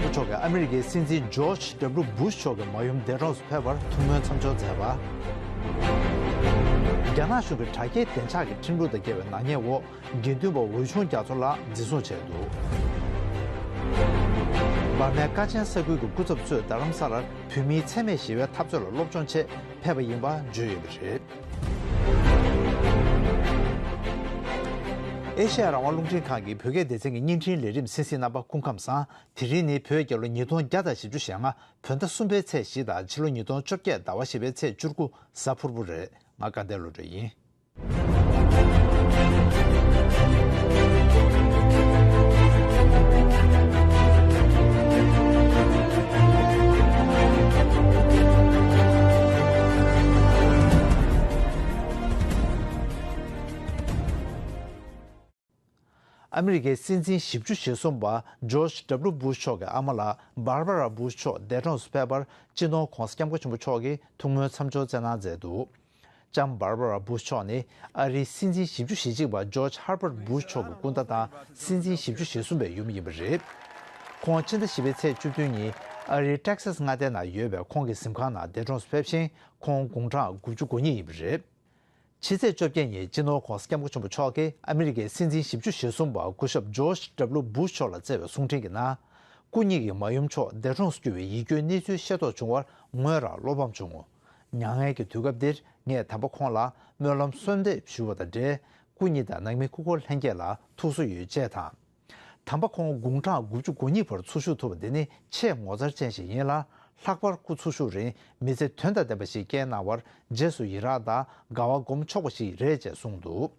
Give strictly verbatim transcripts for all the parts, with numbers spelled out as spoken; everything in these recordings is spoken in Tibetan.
མཆོག་གིས་ཨ་མི་རི་ཀའི་སྲིད་འཛིན་ཇོརྗ་ཌབ་ལུ་བུ་ཤ་མཆོག་གི་མ་ཡུམ་འདས་གྲོངས་སུ་ཕེབས་པར་ཐུགས་སྨོན་མཚམས་སྦྱོར་མཛད་པ། རྒྱ་ནག་གཞུང་གིས་དྲ་རྒྱའི་བདེ་འཇགས་ཀྱི་ཁྲིམས་ལུགས་དང་འགལ་བའི་ནག་ཉེས་འོག་དགེ་འདུན་པ་འོས་ཆུང་རྒྱ་མཚོ་ལགས་འཛིན་བཟུང་བྱས་འདུག་འབར་མའི་ཀ་ཆེན་ས་ཁུལ་གྱི་སྐུ་ཚབ་ཚོས་རྡ་རམ་ས་ལར་བོད་མིའི་འཚེ་མེད་ཞི་བའི་འཐབ་རྩོད་ལ་སློབ་སྦྱོང་ཆེད་ཕེབས་པ་ཡིན་པ་བརྗོད་ཡོད་པ་རེད། ཨེ་ཤ་ཡ་རང་དབང་རླུང་འཕྲིན་ཁང་གི་བོད་སྐད་སྡེ་ཚན་གྱི་བརྙན་འཕྲིན་ལས་རིམ་གསན་གཟིགས་རྣམ་པ་སྐུ་ཁམས་བཟང་། དེ་རིང་ནི་བོད་རྒྱལ་ལོ་ཉིས་སྟོང་བརྒྱ་དང་བཞི་བཅུ་ཞེ་ལྔ་བོད་ཟླ་གསུམ་པའི་ཚེས་བཞི་དང་ཕྱི་ལོ་ཉིས་སྟོང་བཅོ་བརྒྱད་ཟླ་བ་བཞི་པའི་ཚེས་བཅུ་དགུ་གཟའ་ཕུར་བུ་རེད། ང་དགའ་ལྡན་བློ་གྲོས་ཡིན། ཨ་མི་རི་ཀའི་སྲིད་འཛིན་བཞི་བཅུ་ཞེ་གསུམ་པ་ཇོརྗ་ཌབ་ལུ་བུ་ཤ་མཆོག་གི་ཨ་མ་ལགས་འབར་བ་ར་བུ་ཤ་མཆོག་འདས་གྲོངས་སུ་ཕེབས་པར་སྤྱི་ནོར་༧གོང་ས་༧སྐྱབས་མགོན་ཆེན་པོ་མཆོག་གིས་ཐུགས་སྨོན་མཚམས་སྦྱོར་སྩལ་གནང་མཛད་འདུག་ལྕམ་འབར་བ་ར་བུ་ཤ་མཆོག་ནི་ཨ་རིའི་སྲིད་འཛིན་བཞི་བཅུ་ཞེ་གཅིག་པ་ཇོརྗ་ཧར་པར་བུ་ཤ་མཆོག་གི་སྐུ་ཟླ་དང་སྲིད་འཛིན་བཞི་བཅུ་ཞེ་གསུམ་པའི་ཡུམ་ཡིན་པ་རེད། ཁོང་ཕྱི་ཟླ་བཞི་པའི་ཚེས་བཅུ་བདུན་ཉིན་ཨ་རིའི་ཊེག་སཱས་མངའ་སྡེ་ནང་ཡོད་པའི་ཁོང་གི་གཟིམ་ཁང་ནང་འདས་གྲོངས་སུ་ཕེབས་ཤིང་ཁོང་དགུང་གྲངས་དགུ་བཅུ་གོ་གཉིས་ཡིན་པ་རེད། ཕྱི་ཚེས་བཅོ་བརྒྱད་ཉིན་སྤྱི་ནོར་༧གོང་ས་༧སྐྱབས་མགོན་ཆེན་པོ་མཆོག་གིས་ཨ་མི་རི་ཀའི་སྲིད་འཛིན་བཞི་བཅུ་ཞེ་གསུམ་པ་སྐུ་ཞབས་ཇོརྗ་ཌབ་ལུ་བུ་ཤ་མཆོག་ལ་བསྩལ་བའི་གསུང་འཕྲིན་གྱི་ནང་། སྐུ་ཉིད་ཀྱི་མ་ཡུམ་མཆོག་འདས་གྲོངས་སུ་གྱུར་བའི་ཡིད་སྐྱོའི་གནས་ཚུལ་ཤེས་རྟོགས་བྱུང་བར་ངོས་རང་བློ་ཕམ་བྱུང་ངོ་། མྱ་ངན་གྱི་དུས་སྐབས་འདིར་ངས་དམ་པ་ཁོང་ལ་སྨོན་ལམ་གསོལ་འདེབས་ཞུ་བ་དང་འབྲེལ་སྐུ་ཉིད་དང་ནང་མི་སྐུ་འཁོར་ལྷན་རྒྱས་ལ་ཐུགས་གསོ་ཡོད་ཅེས་དང་། དམ་པ་ཁོང་དགུང་གྲངས་དགུ་བཅུ་གོ་གཉིས་བར་འཚོ་བཞུགས་ཐུབ་པ་འདི་ནི་ཆེས་ངོ་མཚར་ཅན་ཞིག་ཡིན་ལ། ལྷག་པར་སྐུ་འཚོ་བཞུགས་རིང་མི་ཚེ་དོན་དང་ལྡན་པ་ཞིག་བསྐྱལ་གནང་བར་རྗེས་སུ་ཡི་རངས་དང་དགའ་བ་སྒོམ་ཆོག་པ་ཞིག་རེད་ཅེས་གསུངས་འདུག་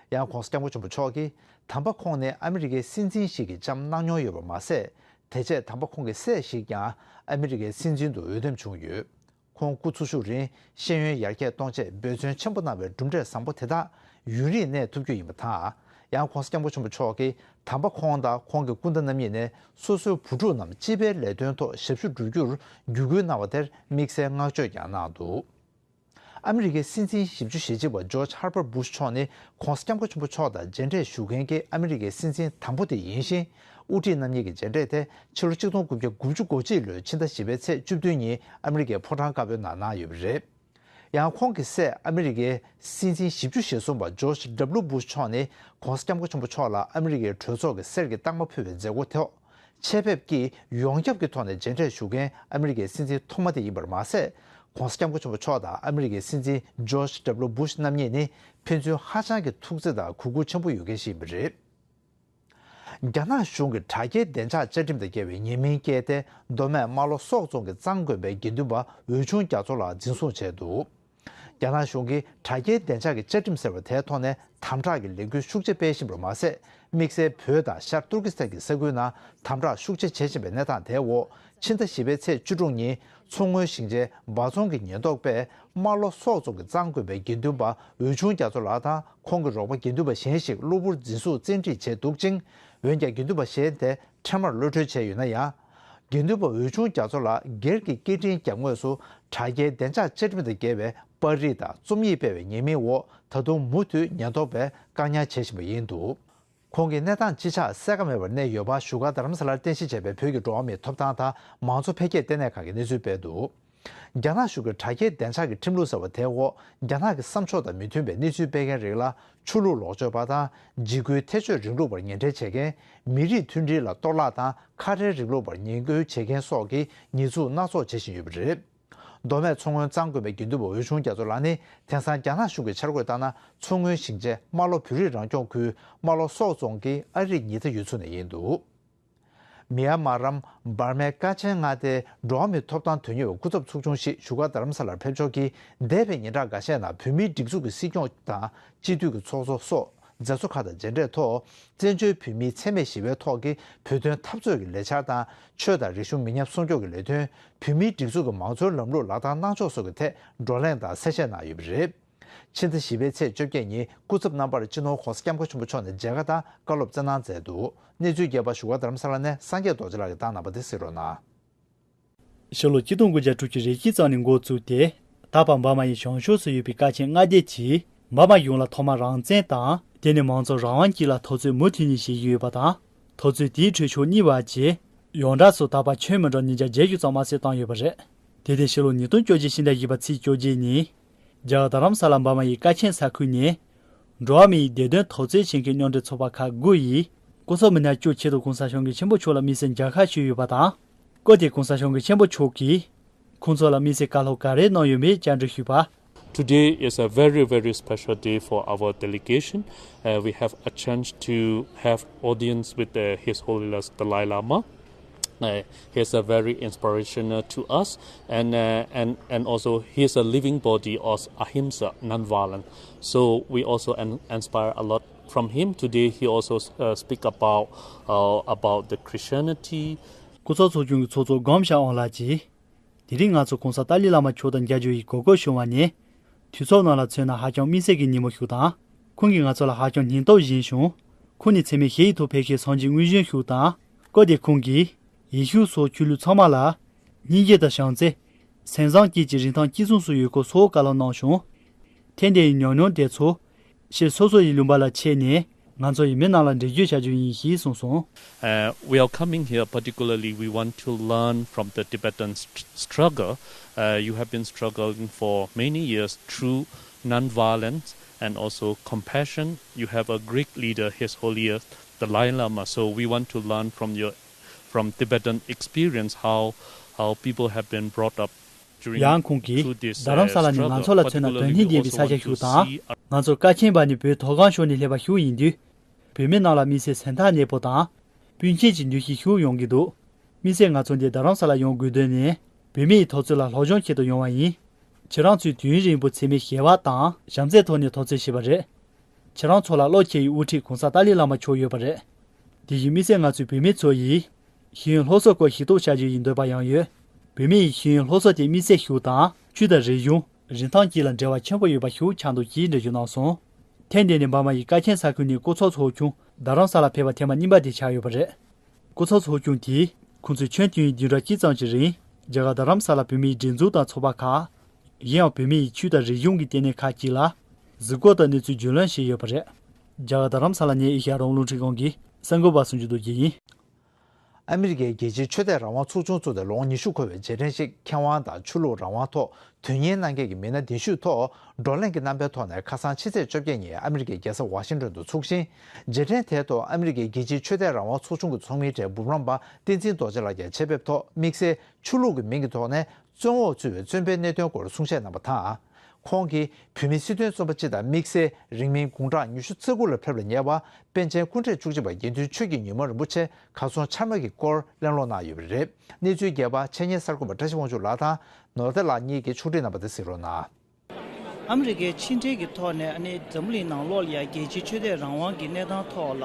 ཡང་༧གོང་ས་༧སྐྱབས་མགོན་ཆེན་པོ་མཆོག་གིས་དམ་པ་ཁོང་ནི་ཨ་མི་རི་ཀའི་སྲིད་འཛིན་ཞིག་གི་ལྕམ་གནང་མྱོང་ཡོད་པ་མ་ཟད། དེ་རྗེས་དམ་པ་ཁོང་གི་སྲས་ཤིག་ཀྱང་ཨ་མི་རི་ཀའི་སྲིད་འཛིན་དུ་འོས་འདེམས་བྱུང་ཡོད། ཁོང་སྐུ་འཚོ་བཞུགས་རིང་ཤེས་ཡོན་ཡར་རྒྱས་གཏོང་ཆེད་འབད་བརྩོན་ཆེན་པོ་གནང་བའི་གྲུབ་འབྲས་བཟང་པོ་དེ་དག་ཡུན་རིང་གནས་ཐུབ་རྒྱུ་ཡིན་པ་དང་། ཡང་༧གོང་ས་༧སྐྱབས་མགོན་ཆེན་པོ་མཆོག་གིས་དམ་པ་ཁོང་དང་ཁོང་གི་སྐུ་ཟླ་རྣམ་གཉིས་ནས་སོ་སོའི་བུ་ཕྲུག་རྣམས་སྤྱི་པའི་ལས་དོན་ཐོག་ཞབས་ཞུ་བསྒྲུབ་རྒྱུར་བརྒྱུད་སྐུལ་གནང་བ་དེར་དམིགས་བསལ་བསྔགས་བརྗོད་ཀྱང་གནང་འདུག་ཨ་མི་རི་ཀའི་སྲིད་འཛིན་བཞི་བཅུ་ཞེ་གཅིག་པ་ཇོརྗ་ཧར་པར་བུ་ཤ་མཆོག་ནི་༧གོང་ས་༧སྐྱབས་མགོན་ཆེན་པོ་མཆོག་དང་མཇལ་འཕྲད་ཞུ་མཁན་གྱི་ཨ་མི་རི་ཀའི་སྲིད་འཛིན་དང་པོ་དེ་ཡིན་ཞིང་། དབུ་ཁྲིད་རྣམ་གཉིས་ཀྱི་མཇལ་འཕྲད་དེ་ཕྱི་ལོ་གཅིག་སྟོང་དགུ་བརྒྱ་དགུ་བཅུ་གོ་གཅིག་ལོའི་ཕྱི་ཟླ་བཞི་པའི་ཚེས་བཅུ་བདུན་ཉིན་ཨ་མི་རི་ཀའི་ཕོ་བྲང་དཀར་པོའི་ནང་གནང་ཡོད་པ་རེད། ཡང་ཁོང་གི་སྲས་ཨ་མི་རི་ཀའི་སྲིད་འཛིན་བཞི་བཅུ་ཞེ་གསུམ་པ་ཇོརྗ་ཌབ་ལུ་བུ་ཤ་མཆོག་ནི་༧གོང་ས་༧སྐྱབས་མགོན་ཆེན་པོ་མཆོག་ལ་ཨ་མི་རི་ཀའི་གྲོས་ཚོགས་ཀྱི་གསེར་གྱི་རྟགས་མ་ཕུལ་བའི་མཛད་སྒོ་ཐོག་ཆེད་ཕེབས་ཀྱིས་ཡོངས་ཁྱབ་ཀྱི་ཐོག་ནས་མཇལ་འཕྲད་ཞུ་མཁན་ཨ་མི་རི་ཀའི་སྲིད་འཛིན་ཐོག་མ་དེ་ཡིན་པར་མ་ཟད། ༧གོང་ས་༧སྐྱབས་མགོན་ཆེན་པོ་མཆོག་དང་ཨ་མི་རི་ཀའི་སྲིད་འཛིན་ཇོརྗ་ཌབ་ལུ་བུ་ཤ་རྣམ་གཉིས་ནི་ཕན་ཚུན་ཧ་ཅང་གི་ཐུགས་བརྩེ་དང་གུས་བཀུར་ཆེན་པོ་ཡོད་མཁན་ཞིག་ཡིན་པ་རེད། རྒྱ་ནག་གཞུང་གིས་དྲ་རྒྱའི་བདེ་འཇགས་བཅའ་ཁྲིམས་དང་འགལ་བའི་ཉེས་མིང་བཀལ་ཏེ། མདོ་སྨད་རྨ་ལྷོ་སོག་རྫོང་གི་གཙང་དགོན་པའི་དགེ་འདུན་པ་འོས་ཆུང་རྒྱ་མཚོ་ལགས་འཛིན་བཟུང་བྱས་འདུག་རྒྱ་ནག་གཞུང་གིས་དྲ་རྒྱའི་བདེ་འཇགས་ཀྱི་བཅའ་ཁྲིམས་ཟེར་བ་དེའི་ཐོག་ནས་དམ་དྲག་གི་ལས་འགུལ་ཤུགས་ཆེ་སྤེལ་བཞིན་པར་མ་ཟད། དམིགས་བསལ་བོད་དང་ཤར་ཏུར་ཀི་སི་ཐན་གྱི་ས་ཁུལ་ནང་དམ་དྲག་ཤུགས་ཆེ་བྱེད་བཞིན་པའི་གནས་སྟངས་དེའི་འོག་ཕྱི་ཟླ་བཞི་པའི་ཚེས་བཅུ་དྲུག་ཉིན་མཚོ་སྔོན་ཞིང་ཆེན་འབའ་རྫོང་གི་ཉེན་རྟོག་པས་རྨ་ལྷོ་སོག་རྫོང་གི་གཙང་དགོན་པའི་དགེ་འདུན་པ་འོས་ཆུང་རྒྱ་མཚོ་ལགས་དང་། ཁོང་གི་རོགས་པ་དགེ་འདུན་པ་གཞན་ཞིག་གློ་བུར་འཛིན་བཟུང་བཙན་ཁྲིད་བྱས་འདུག་ཅིང་། འོན་ཀྱང་དགེ་འདུན་པ་གཞན་དེ་འཕྲལ་མར་གློད་གྲོལ་བྱས་ཡོད་ན་ཡང་། དགེ་འདུན་པ་འོས་ཆུང་རྒྱ་མཚོ་ལགས་སྒེར་གྱི་སྐད་འཕྲིན་རྒྱབ་ངོས་སུ་དྲ་རྒྱའི་བདེ་འཇགས་བཅའ་ཁྲིམས་དང་འགལ་བའི་པར་རིས་དང་རྩོམ་ཡིག་སྤེལ་བའི་ཉེས་མིང་འོག་ད་དུང་མུ་མཐུད་ཉེན་རྟོག་པས་བཀག་ཉར་བྱེད་བཞིན་པ་ཡིན་འདུག་ཁོང་གི་གནས་སྟངས་ཅི་ཆགས་གསལ་ཁ་མེད་པར་གནས་ཡོད་པ་བཞུགས་སྒར་རྡ་རམ་ས་ལར་རྟེན་གཞི་བྱས་པའི་བོད་ཀྱི་འགྲོ་བ་མིའི་ཐོབ་ཐང་དང་མང་གཙོ་འཕེལ་རྒྱས་ལྟེ་གནས་ཁང་གིས་གནས་ཚུལ་སྤེལ་འདུག་རྒྱ་ནག་གཞུང་གིས་དྲ་རྒྱའི་བདེ་འཇགས་ཀྱི་ཁྲིམས་ལུགས་ཟེར་བ་དེའི་འོག་རྒྱ་ནག་གི་བསམ་ཕྱོགས་དང་མི་མཐུན་པའི་གནས་ཚུལ་སྤེལ་མཁན་རིགས་ལ་ཆོས་ལུགས་ལོག་སྤྱོད་པ་དང་འཇིགས་སྐུལ་ཐེ་བྱུས་རིང་ལུགས་པར་ངན་འབྲེལ་བྱེད་མཁན། མི་རིགས་མཐུན་སྒྲིལ་ལ་གཏོར་བརླག་དང་ཁ་བྲལ་རིང་ལུགས་པར་ངན་སྐུལ་བྱེད་མཁན་སོགས་ཀྱི་ཉེས་འཛུགས་སྣ་ཚོགས་བྱེད་བཞིན་ཡོད་པ་རེད། མདོ་སྨད་མཚོ་སྔོན་གཙང་དགོན་པའི་དགེ་འདུན་པ་འོས་ཆུང་རྒྱ་མཚོ་ལགས་ནི་དེང་སང་རྒྱ་ནག་གཞུང་གི་འཆར་འགོད་ལྟར་ན། མཚོ་སྔོན་ཞིང་ཆེན་རྨ་ལྷོ་བོད་རིགས་རང་སྐྱོང་ཁུལ་རྨ་ལྷོ་སོག་རྫོང་གི་ཨ་རིག་ཉི་ཟླ་ཡུལ་ཚོ་ནས་ཡིན་འདུག་མི་ཡ་མ་རམ་འབར་མའི་ཀ་ཆེན་མངའ་སྡེའི་འགྲོ་བ་མིའི་ཐོབ་ཐང་དོན་གཉེར་བའི་སྐུ་ཚབ་ཚོགས་ཆུང་ཞིག་བཞུགས་སྒར་རྡ་རམ་ས་ལར་ཕེབས་འབྱོར་གྱིས། འདས་པའི་ཉིན་གྲངས་འགའ་ཤས་ནང་བོད་མིའི་སྒྲིག་འཛུགས་ཀྱི་སྲིད་སྐྱོང་དང་སྤྱི་འཐུས་ཀྱི་ཚོགས་གཙོ་སོགས་མཛད་གཙོ་ཁག་དང་མཇལ་འཕྲད་ཐོག་བཙན་བྱོལ་བོད་མིའི་འཚེ་མེད་ཞི་བའི་ཐོག་གི་བོད་དོན་འཐབ་རྩོད་ཀྱི་ལས་འཆར་དང་། ཆོས་དང་རིག་གཞུང་མི་ཉམས་སྲུང་སྐྱོབ་ཀྱི་ལས་དོན། བོད་མིའི་སྒྲིག་འཛུགས་ཀྱི་མང་གཙོའི་ལམ་ལུགས་ལག་བསྟར་གནང་ཕྱོགས་སོགས་ཀྱི་ཐད་བགྲོ་གླེང་དང་གསལ་བཤད་གནང་ཡོད་པ་རེད། ཕྱི་ཟླ་བཞི་པའི་ཚེས་བཅོ་བརྒྱད་ཉིན་སྐུ་ཚབ་རྣམ་པར་སྤྱི་ནོར་༧གོང་ས་༧སྐྱབས་མགོན་ཆེན་པོ་མཆོག་ནས་མཇལ་ཁ་དང་བཀའ་སློབ་སྩལ་གནང་མཛད་འདུག་གནས་ཚུལ་རྒྱས་པ་བཞུགས་སྒར་རྡ་རམ་ས་ལ་ནས་སངས་རྒྱས་རྡོ་རྗེ་ལགས་ཀྱིས་བཏང་གནང་བ་དེ་གཟིགས་རོགས་གནང་། ཕྱི་ལོ་ཆིག་སྟོང་དགུ་བརྒྱ་དྲུག་ཅུ་རེ་བཞི་ཙམ་ནས་འགོ་བཙུགས་ཏེ། ད་བར་འབར་མ་ཡི་བྱང་ཕྱོགས་སུ་ཡོད་པའི་ཀ་ཆེན་མངའ་སྡེ་གྱིས་འབར་མ་ཡོངས་ལ་ཐོག་མར་རང་བཙན་དང་། དེ་ནས་མང་གཙོ་རང་དབང་སྐྱིད་ལ་འཐབ་རྩོད་མུ་མཐུད་ནས་བྱེད་ཀྱི་ཡོད་པ་དང་། འཐབ་རྩོད་དེའི་ཁྲོད་ཕྱོགས་གཉིས་བར་གྱི་ ཡོངས་གྲགས་སུ་ད་བར་ཁྱོན་མི་འགྲོ་ཉིས་བརྒྱ་བརྒྱད་ཅུ་ཙམ་དམར་གསོད་བཏང་ཡོད་པ་རེད། དེ་དེ་ཕྱི་ལོ་ཉིས་སྟོང་བཅོ་བརྒྱད་ཕྱི་ཟླ་བཞི་པ་ཚེས་བཅོ་བརྒྱད་ཉིན། རྒྱ་གར་རྡ་རམ་ས་ལ་འབར་མ་ཡི་ཀ་ཆེན་ས་ཁུལ་ནས། འགྲོ་བ་མི་ཡི་བདེ་དོན་ཐོག་བརྩེགས་ཆེད་མཁས་མཉམ་འབྲེལ་ཚོགས་པ་ཁག་དགུ་ཡིས། སྐུ་ཚབ་མི་སྣ་བཅུ་ཆེད་དུ་གོང་ས་སྐྱོང་གི་ཆེན་པོ་མཆོག་ལ་དམིགས་བསལ་མཇལ་ཁ་ཞུས་ཡོད་པ་དང་། སྐབས་དེར་གོང་ས་སྐྱོང་གི་ཆེན་པོ་མཆོག་གིས། ཁོང་ཚོ་ལ་དམིགས་བསལ་བཀའ་སློབ་ག་རེ་གནང་ཡོད་མེད་བཅར་འདྲི་ཞུས་པ། Today is a very, very special day for our delegation. Uh, we have a chance to have audience with uh, His Holiness Dalai Lama. Uh, he is a very inspirational to us, and uh, and and also he is a living body of ahimsa, non-violence. So we also an- inspire a lot from him. Today he also uh, speak about uh, about the Christianity. སྐུ་ཚབ་ཚོགས་ཆུང་གི་ཚོགས་གཙོ་སྒོམ་ཤ་དབང་ལགས་ཀྱིས། དེ་རིང་ང་ཚོ་གོང་ས་ཏཱ་ལའི་བླ་མ་མཆོག་དང་མཇལ་རྒྱུ་ཡི་གོ་སྐབས་བྱུང་བ་ནི། དུས་ཚོད་ནང་ལ་མཚོན་ན་ཧ་ཅང་དམིགས་བསལ་གྱི་ཉིན་མོ་ཞིག་དང་། ཁོང་གིས་ང་ཚོ་ལ་ཧ་ཅང་སྙིང་སྟོབས་སྦྱིན་བྱུང་། ཁོང་ནས་འཚེ་མེད་ཞི་བའི་ཐོག་ཕེབས་མཁན་སངས་རྒྱས་དངོས་གཞི་ཞིག་དང་། སྐབས་དེར་ཁོང་གིས། ཡེ་ཤུ་སོགས་ཆོས་ལུགས་ཚང་མ་ལ། སྙིང་རྗེ་དང་བྱམས་བརྩེ། སེམས་བཟང་བཅས་ཀྱི་རིན་ཐང་གཅིག་མཚུངས་སུ་ཡོད་སྐོར་གསལ་བོ་བཀའ་སློབ་གནང་བྱུང་། ཐེངས་འདིའི་ཉམས་མྱོང་དེ་ཚོ། ཕྱིར་སོ་སོ་ཡི་ལུང་པ་ལ་ཆས་ནས་ང་ཚོ་ཡི་མི་རྣམས་ལ་འགྲེལ་བརྗོད་བྱ་རྒྱུ་ཡིན་ཞེས་གསུངས་སོང་། Uh, we are coming here particularly, we want to learn from the Tibetan st- struggle. Uh, you have been struggling for many years through non-violence and also compassion. You have a great leader, His Holiness Dalai Lama. So we want to learn from your from Tibetan experience how how people have been brought up during ཡང་ཁོང་གིས་through this རྡ་རམ་ས་ལ་ནི་ང་ཚོ་ལ་མཚོན་ན་དོན་སྙིང་ལྡན་པའི་ས་ཆ་ཞིག་དང་། ང་ཚོར་ཀ་ཆེན་པ་ནི་བོད་མཐོ་སྒང་ཕྱོགས་ནས་སླེབས་པ་ཞིག་ཡིན་དུས། བོད་མི་རྣམས་ལ་དམིགས་བསལ་སེམས་ཐག་ཉེ་པོ་དང་། སྤུན་མཆེད་ཀྱི་འདུ་ཤེས་ཤིག་ཡོང་གི་འདུག་དམིགས་བསལ་ང་ཚོ་འདིར་རྡ་རམ་ས་ལ་ཡོང་དགོས་དོན་ནི། བོད་མི་ཡི་འཐབ་རྩོད་ལ་སློབ་སྦྱོང་ཆེད་དུ་ཡོང་བ་ཡིན། ཁྱེད་རང་ཚོས་དུས་ཡུན་རིང་པོ་འཚེ་མེད་ཞི་བ་དང་བྱམས་བརྩེའི་ཐོག་ནས་འཐབ་རྩོད་བྱས་པ་རེད། ཁྱེད་རང་ཚོ་ལ་བློ་ཁེལ་བའི་དབུ་ཁྲིད་གོང་ས་ཏཱ་ལའི་བླ་མ་མཆོག་ཡོད་པ་རེད། དེ་བཞིན་དམིགས་བསལ་ང་ཚོའི་བོད་མི་ཚོ་ཡིས། ཤེས་ཡོན་སློབ་གསོ་སྐོར་ཞིབ་ཏུ་བྱ་རྒྱུ་ཡི་འདོད་པ་ཡང་ཡོད། བོད་མི་ཡི་ཤེས་ཡོན་སློབ་གསོ་དེ་དམིགས་བསལ་ཞིག་དང་ཆོས་དང་རིག་གཞུང་རིན་ཐང་བཅས་ལ་འབྲེལ་བ་ཆེན་པོ་ཡོད་པ་ཞིག་ཆགས་འདུག་ཅེས་འགྲེལ་བརྗོད་གནང་སོང་། ཐེངས་འདི་ནི་འབར་མ་ཡི་ཀ་ཆེན་ས་ཁུལ་ནས་སྐུ་ཚབ་ཚོགས་ཆུང་རྡ་རམ་ས་ལ་ཕེབས་པ་ཐེངས་མ་གཉིས་པ་དེ་ཆགས་ཡོད་པ་རེད། སྐུ་ཚབ་ཚོགས་ཆུང་དེས་ཁོང་ཚོས་ཁྱོན་དུས་ཡུན་བདུན་ཕྲག་གཅིག་ཙམ་གྱི་རིང་རྒྱ་གར་རྡ་རམ་ས་ལ་བོད་མིའི་སྒྲིག་འཛུགས་དང་ཚོགས་པ་ཁག་གཞན་ཡང་བོད་མི་ཡི་ཆོས་དང་རིག་གཞུང་གི་ལྟེ་གནས་ཁག་ཅིག་ལ་གཟིགས་སྐོར་དང་གནས་ཚུལ་བརྒྱུད་ལམ་ཞིག་ཡོད་པ་རེད། རྒྱ་གར་རྡ་རམ་ས་ལ་ནས་ཨེ་ཤ་ཡ་རང་དབང་རླུང་འཕྲིན་ཁང་གི་གསར་འགོད་པ་སུ་འཇུ་རྡོ་རྗེ་ཡིན། ཨ་མི་རི་ཀའི་རྒྱལ་སྤྱིའི་ཆོས་དད་རང་དབང་ཚོགས་ཆུང་བཙུགས་ཏེ་ལོ་ངོ་ཉི་ཤུ་འཁོར་བའི་རྗེས་དྲན་ཞིག་མཁས་དབང་དང་ཆོས་ལུགས་རང་དབང་ཐོག་དོན་གཉེར་གནང་མཁན་གྱི་མི་སྣ་གདན་ཞུས་ཐོག་བགྲོ་གླེང་གི་རྣམ་པའི་ཐོག་ནས་ཁ་སང་ཕྱི་ཚེས་བཅོ་བརྒྱད་ཉིན་ཨ་མི་རི་ཀའི་རྒྱལ་ས་ཝ་ཤིང་ཏོན་དུ་ཚུགས་ཤིང་། རྗེས་དྲན་དེའི་ཐོག་ཨ་མི་རི་ཀའི་རྒྱལ་སྤྱིའི་ཆོས་དད་རང་དབང་ཚོགས་ཆུང་གི་ཚོགས་མིའི་གྲས་འབུམ་རམས་པ་བསྟན་འཛིན་རྡོ་རྗེ་ལགས་ཀྱང་ཆེད་ཕེབས་ཐོག་དམིགས་བསལ་ཆོས་ལུགས་ཀྱི་མིང་གི་ཐོག་ནས་བཙོན་འོག་ཚུད་པའི་བཙོན་པའི་གནད་དོན་སྐོར་གསུང་བཤད་གནང་བ་དང་། ཁོང་གིས་བོད་མིའི་སྲིད་དོན་བཙོན་པ་སྤྱི་དང་དམིགས་བསལ་རིང་མིན་དགུང་གྲངས་ཉི་ཤུ་རྩ་དགུ་ལ་ཕེབས་ལ་ཉེ་བ་པཎ་ཆེན་སྐུ་ཕྲེང་བཅུ་གཅིག་པ་དགེ་འདུན་ཆོས་ཀྱི་ཉི་མ་རིན་པོ་ཆེ་གར་སོང་ཆགས་མེད་ཀྱི་སྐོར་གླེང་སློང་གནང་ཡོད་པ་རེད། གནས་ཚུལ་རྒྱས་པ་འཆད་ཉན་གསར་འགོད་པ་བཀྲ་ཤིས་དབང་ཕྱུག་ལགས་དང་ནོར་བདེ་ལགས་གཉིས་ཀྱིས་ཕྱོགས་སྒྲིག་གནང་བ་དེ་གཟིགས་རོགས་གནང་། ཨ་མི་རི་ཀའི་ཕྱི་འབྲེལ་གྱི་ཐོག་ནས་ཨ་ནི་འཛམ་བུ་གླིང་ནང་ལོགས་ལ་ཡང་རྒྱལ་སྤྱིའི་ཆོས་དད་རང་དབང་གི་གནས་སྟངས་ཐོག་ལ་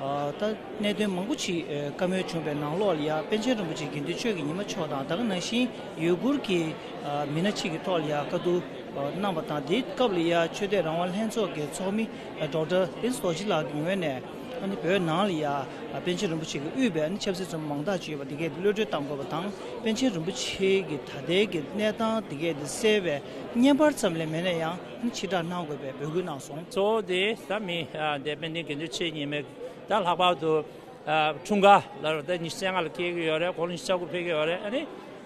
ཨ་ད་གནད་དོན་མང་པོ་ཅིག་ཨ་བཀའ་མོལ་བྱུང་བའི་ནང་ལོགས་ལ་ཡང་པཎ་ཆེན་རིན་པོ་ཆེ་དགེ་འདུན་ཆོས་ཀྱི་ཉི་མ་མཆོག་དང་ད་ག་ནང་བཞིན་ཡུ་གུར་གྱི་ཨ་མི་སྣ་ཅིག་གི་ཐོག་ལ་ཡང་བཀའ་བསྡུར་ཨ་གནང་བ་དང་། དེའི་སྐབས་ལ་ཡང་ཆོས་དད་རང་དབང་ལྷན་ཚོགས་ཀྱི་ཚོགས་མི་ཨ་ཌོག་ཊར་བསྟན་འཛིན་རྡོ་རྗེ་ལགས་ཀྱི་ངོས་ནས་ཨ་ནི་བོད་ནང་ལ་ཡང་ཨ་པཎ་ཆེན་རིན་པོ་ཆེ་གིས་དབུས་པའི་ཨ་ནི་ཆབ་སྲིད་བཙོན་པ་མང་དག་ཅིག་ཡོད་པ་དེ་གས་དེ་གློད་གྲོལ་གཏང་དགོས་པ་དང་། པཎ་ཆེན་རིན་པོ་ཆེ་གི་ད་ལྟའི་གི་གནས་སྟངས་དེ་གས་དེ་གསལ་བའི་བརྙན་པར་ཙམ་ལས་མེད་ན་ཡང་ཕྱིར་བསྒྲགས་གནང་དགོས་པའི་འབོད་སྐུལ་གནང་སོང་། གཙོ་བོ་དེ་ད་མི་ཨ་དེ་དཔལ་ལྡན་དགེ་འདུན་ཆོས་ཉི་མའི་ད་ལྷག་པར་དུ་ཨ་འཁྲུངས་སྐར་ལ་ད་ཉི་ཤུ་རྩ་ལྔ་ལ་སྐྱེལ་གྱི་ཡོད་རེད། དགུང་ལོ་ཉི་ཤུ་རྩ་དགུ་ཕེབས་ཀྱི་ཡོད་རེད། ཨ་ནི་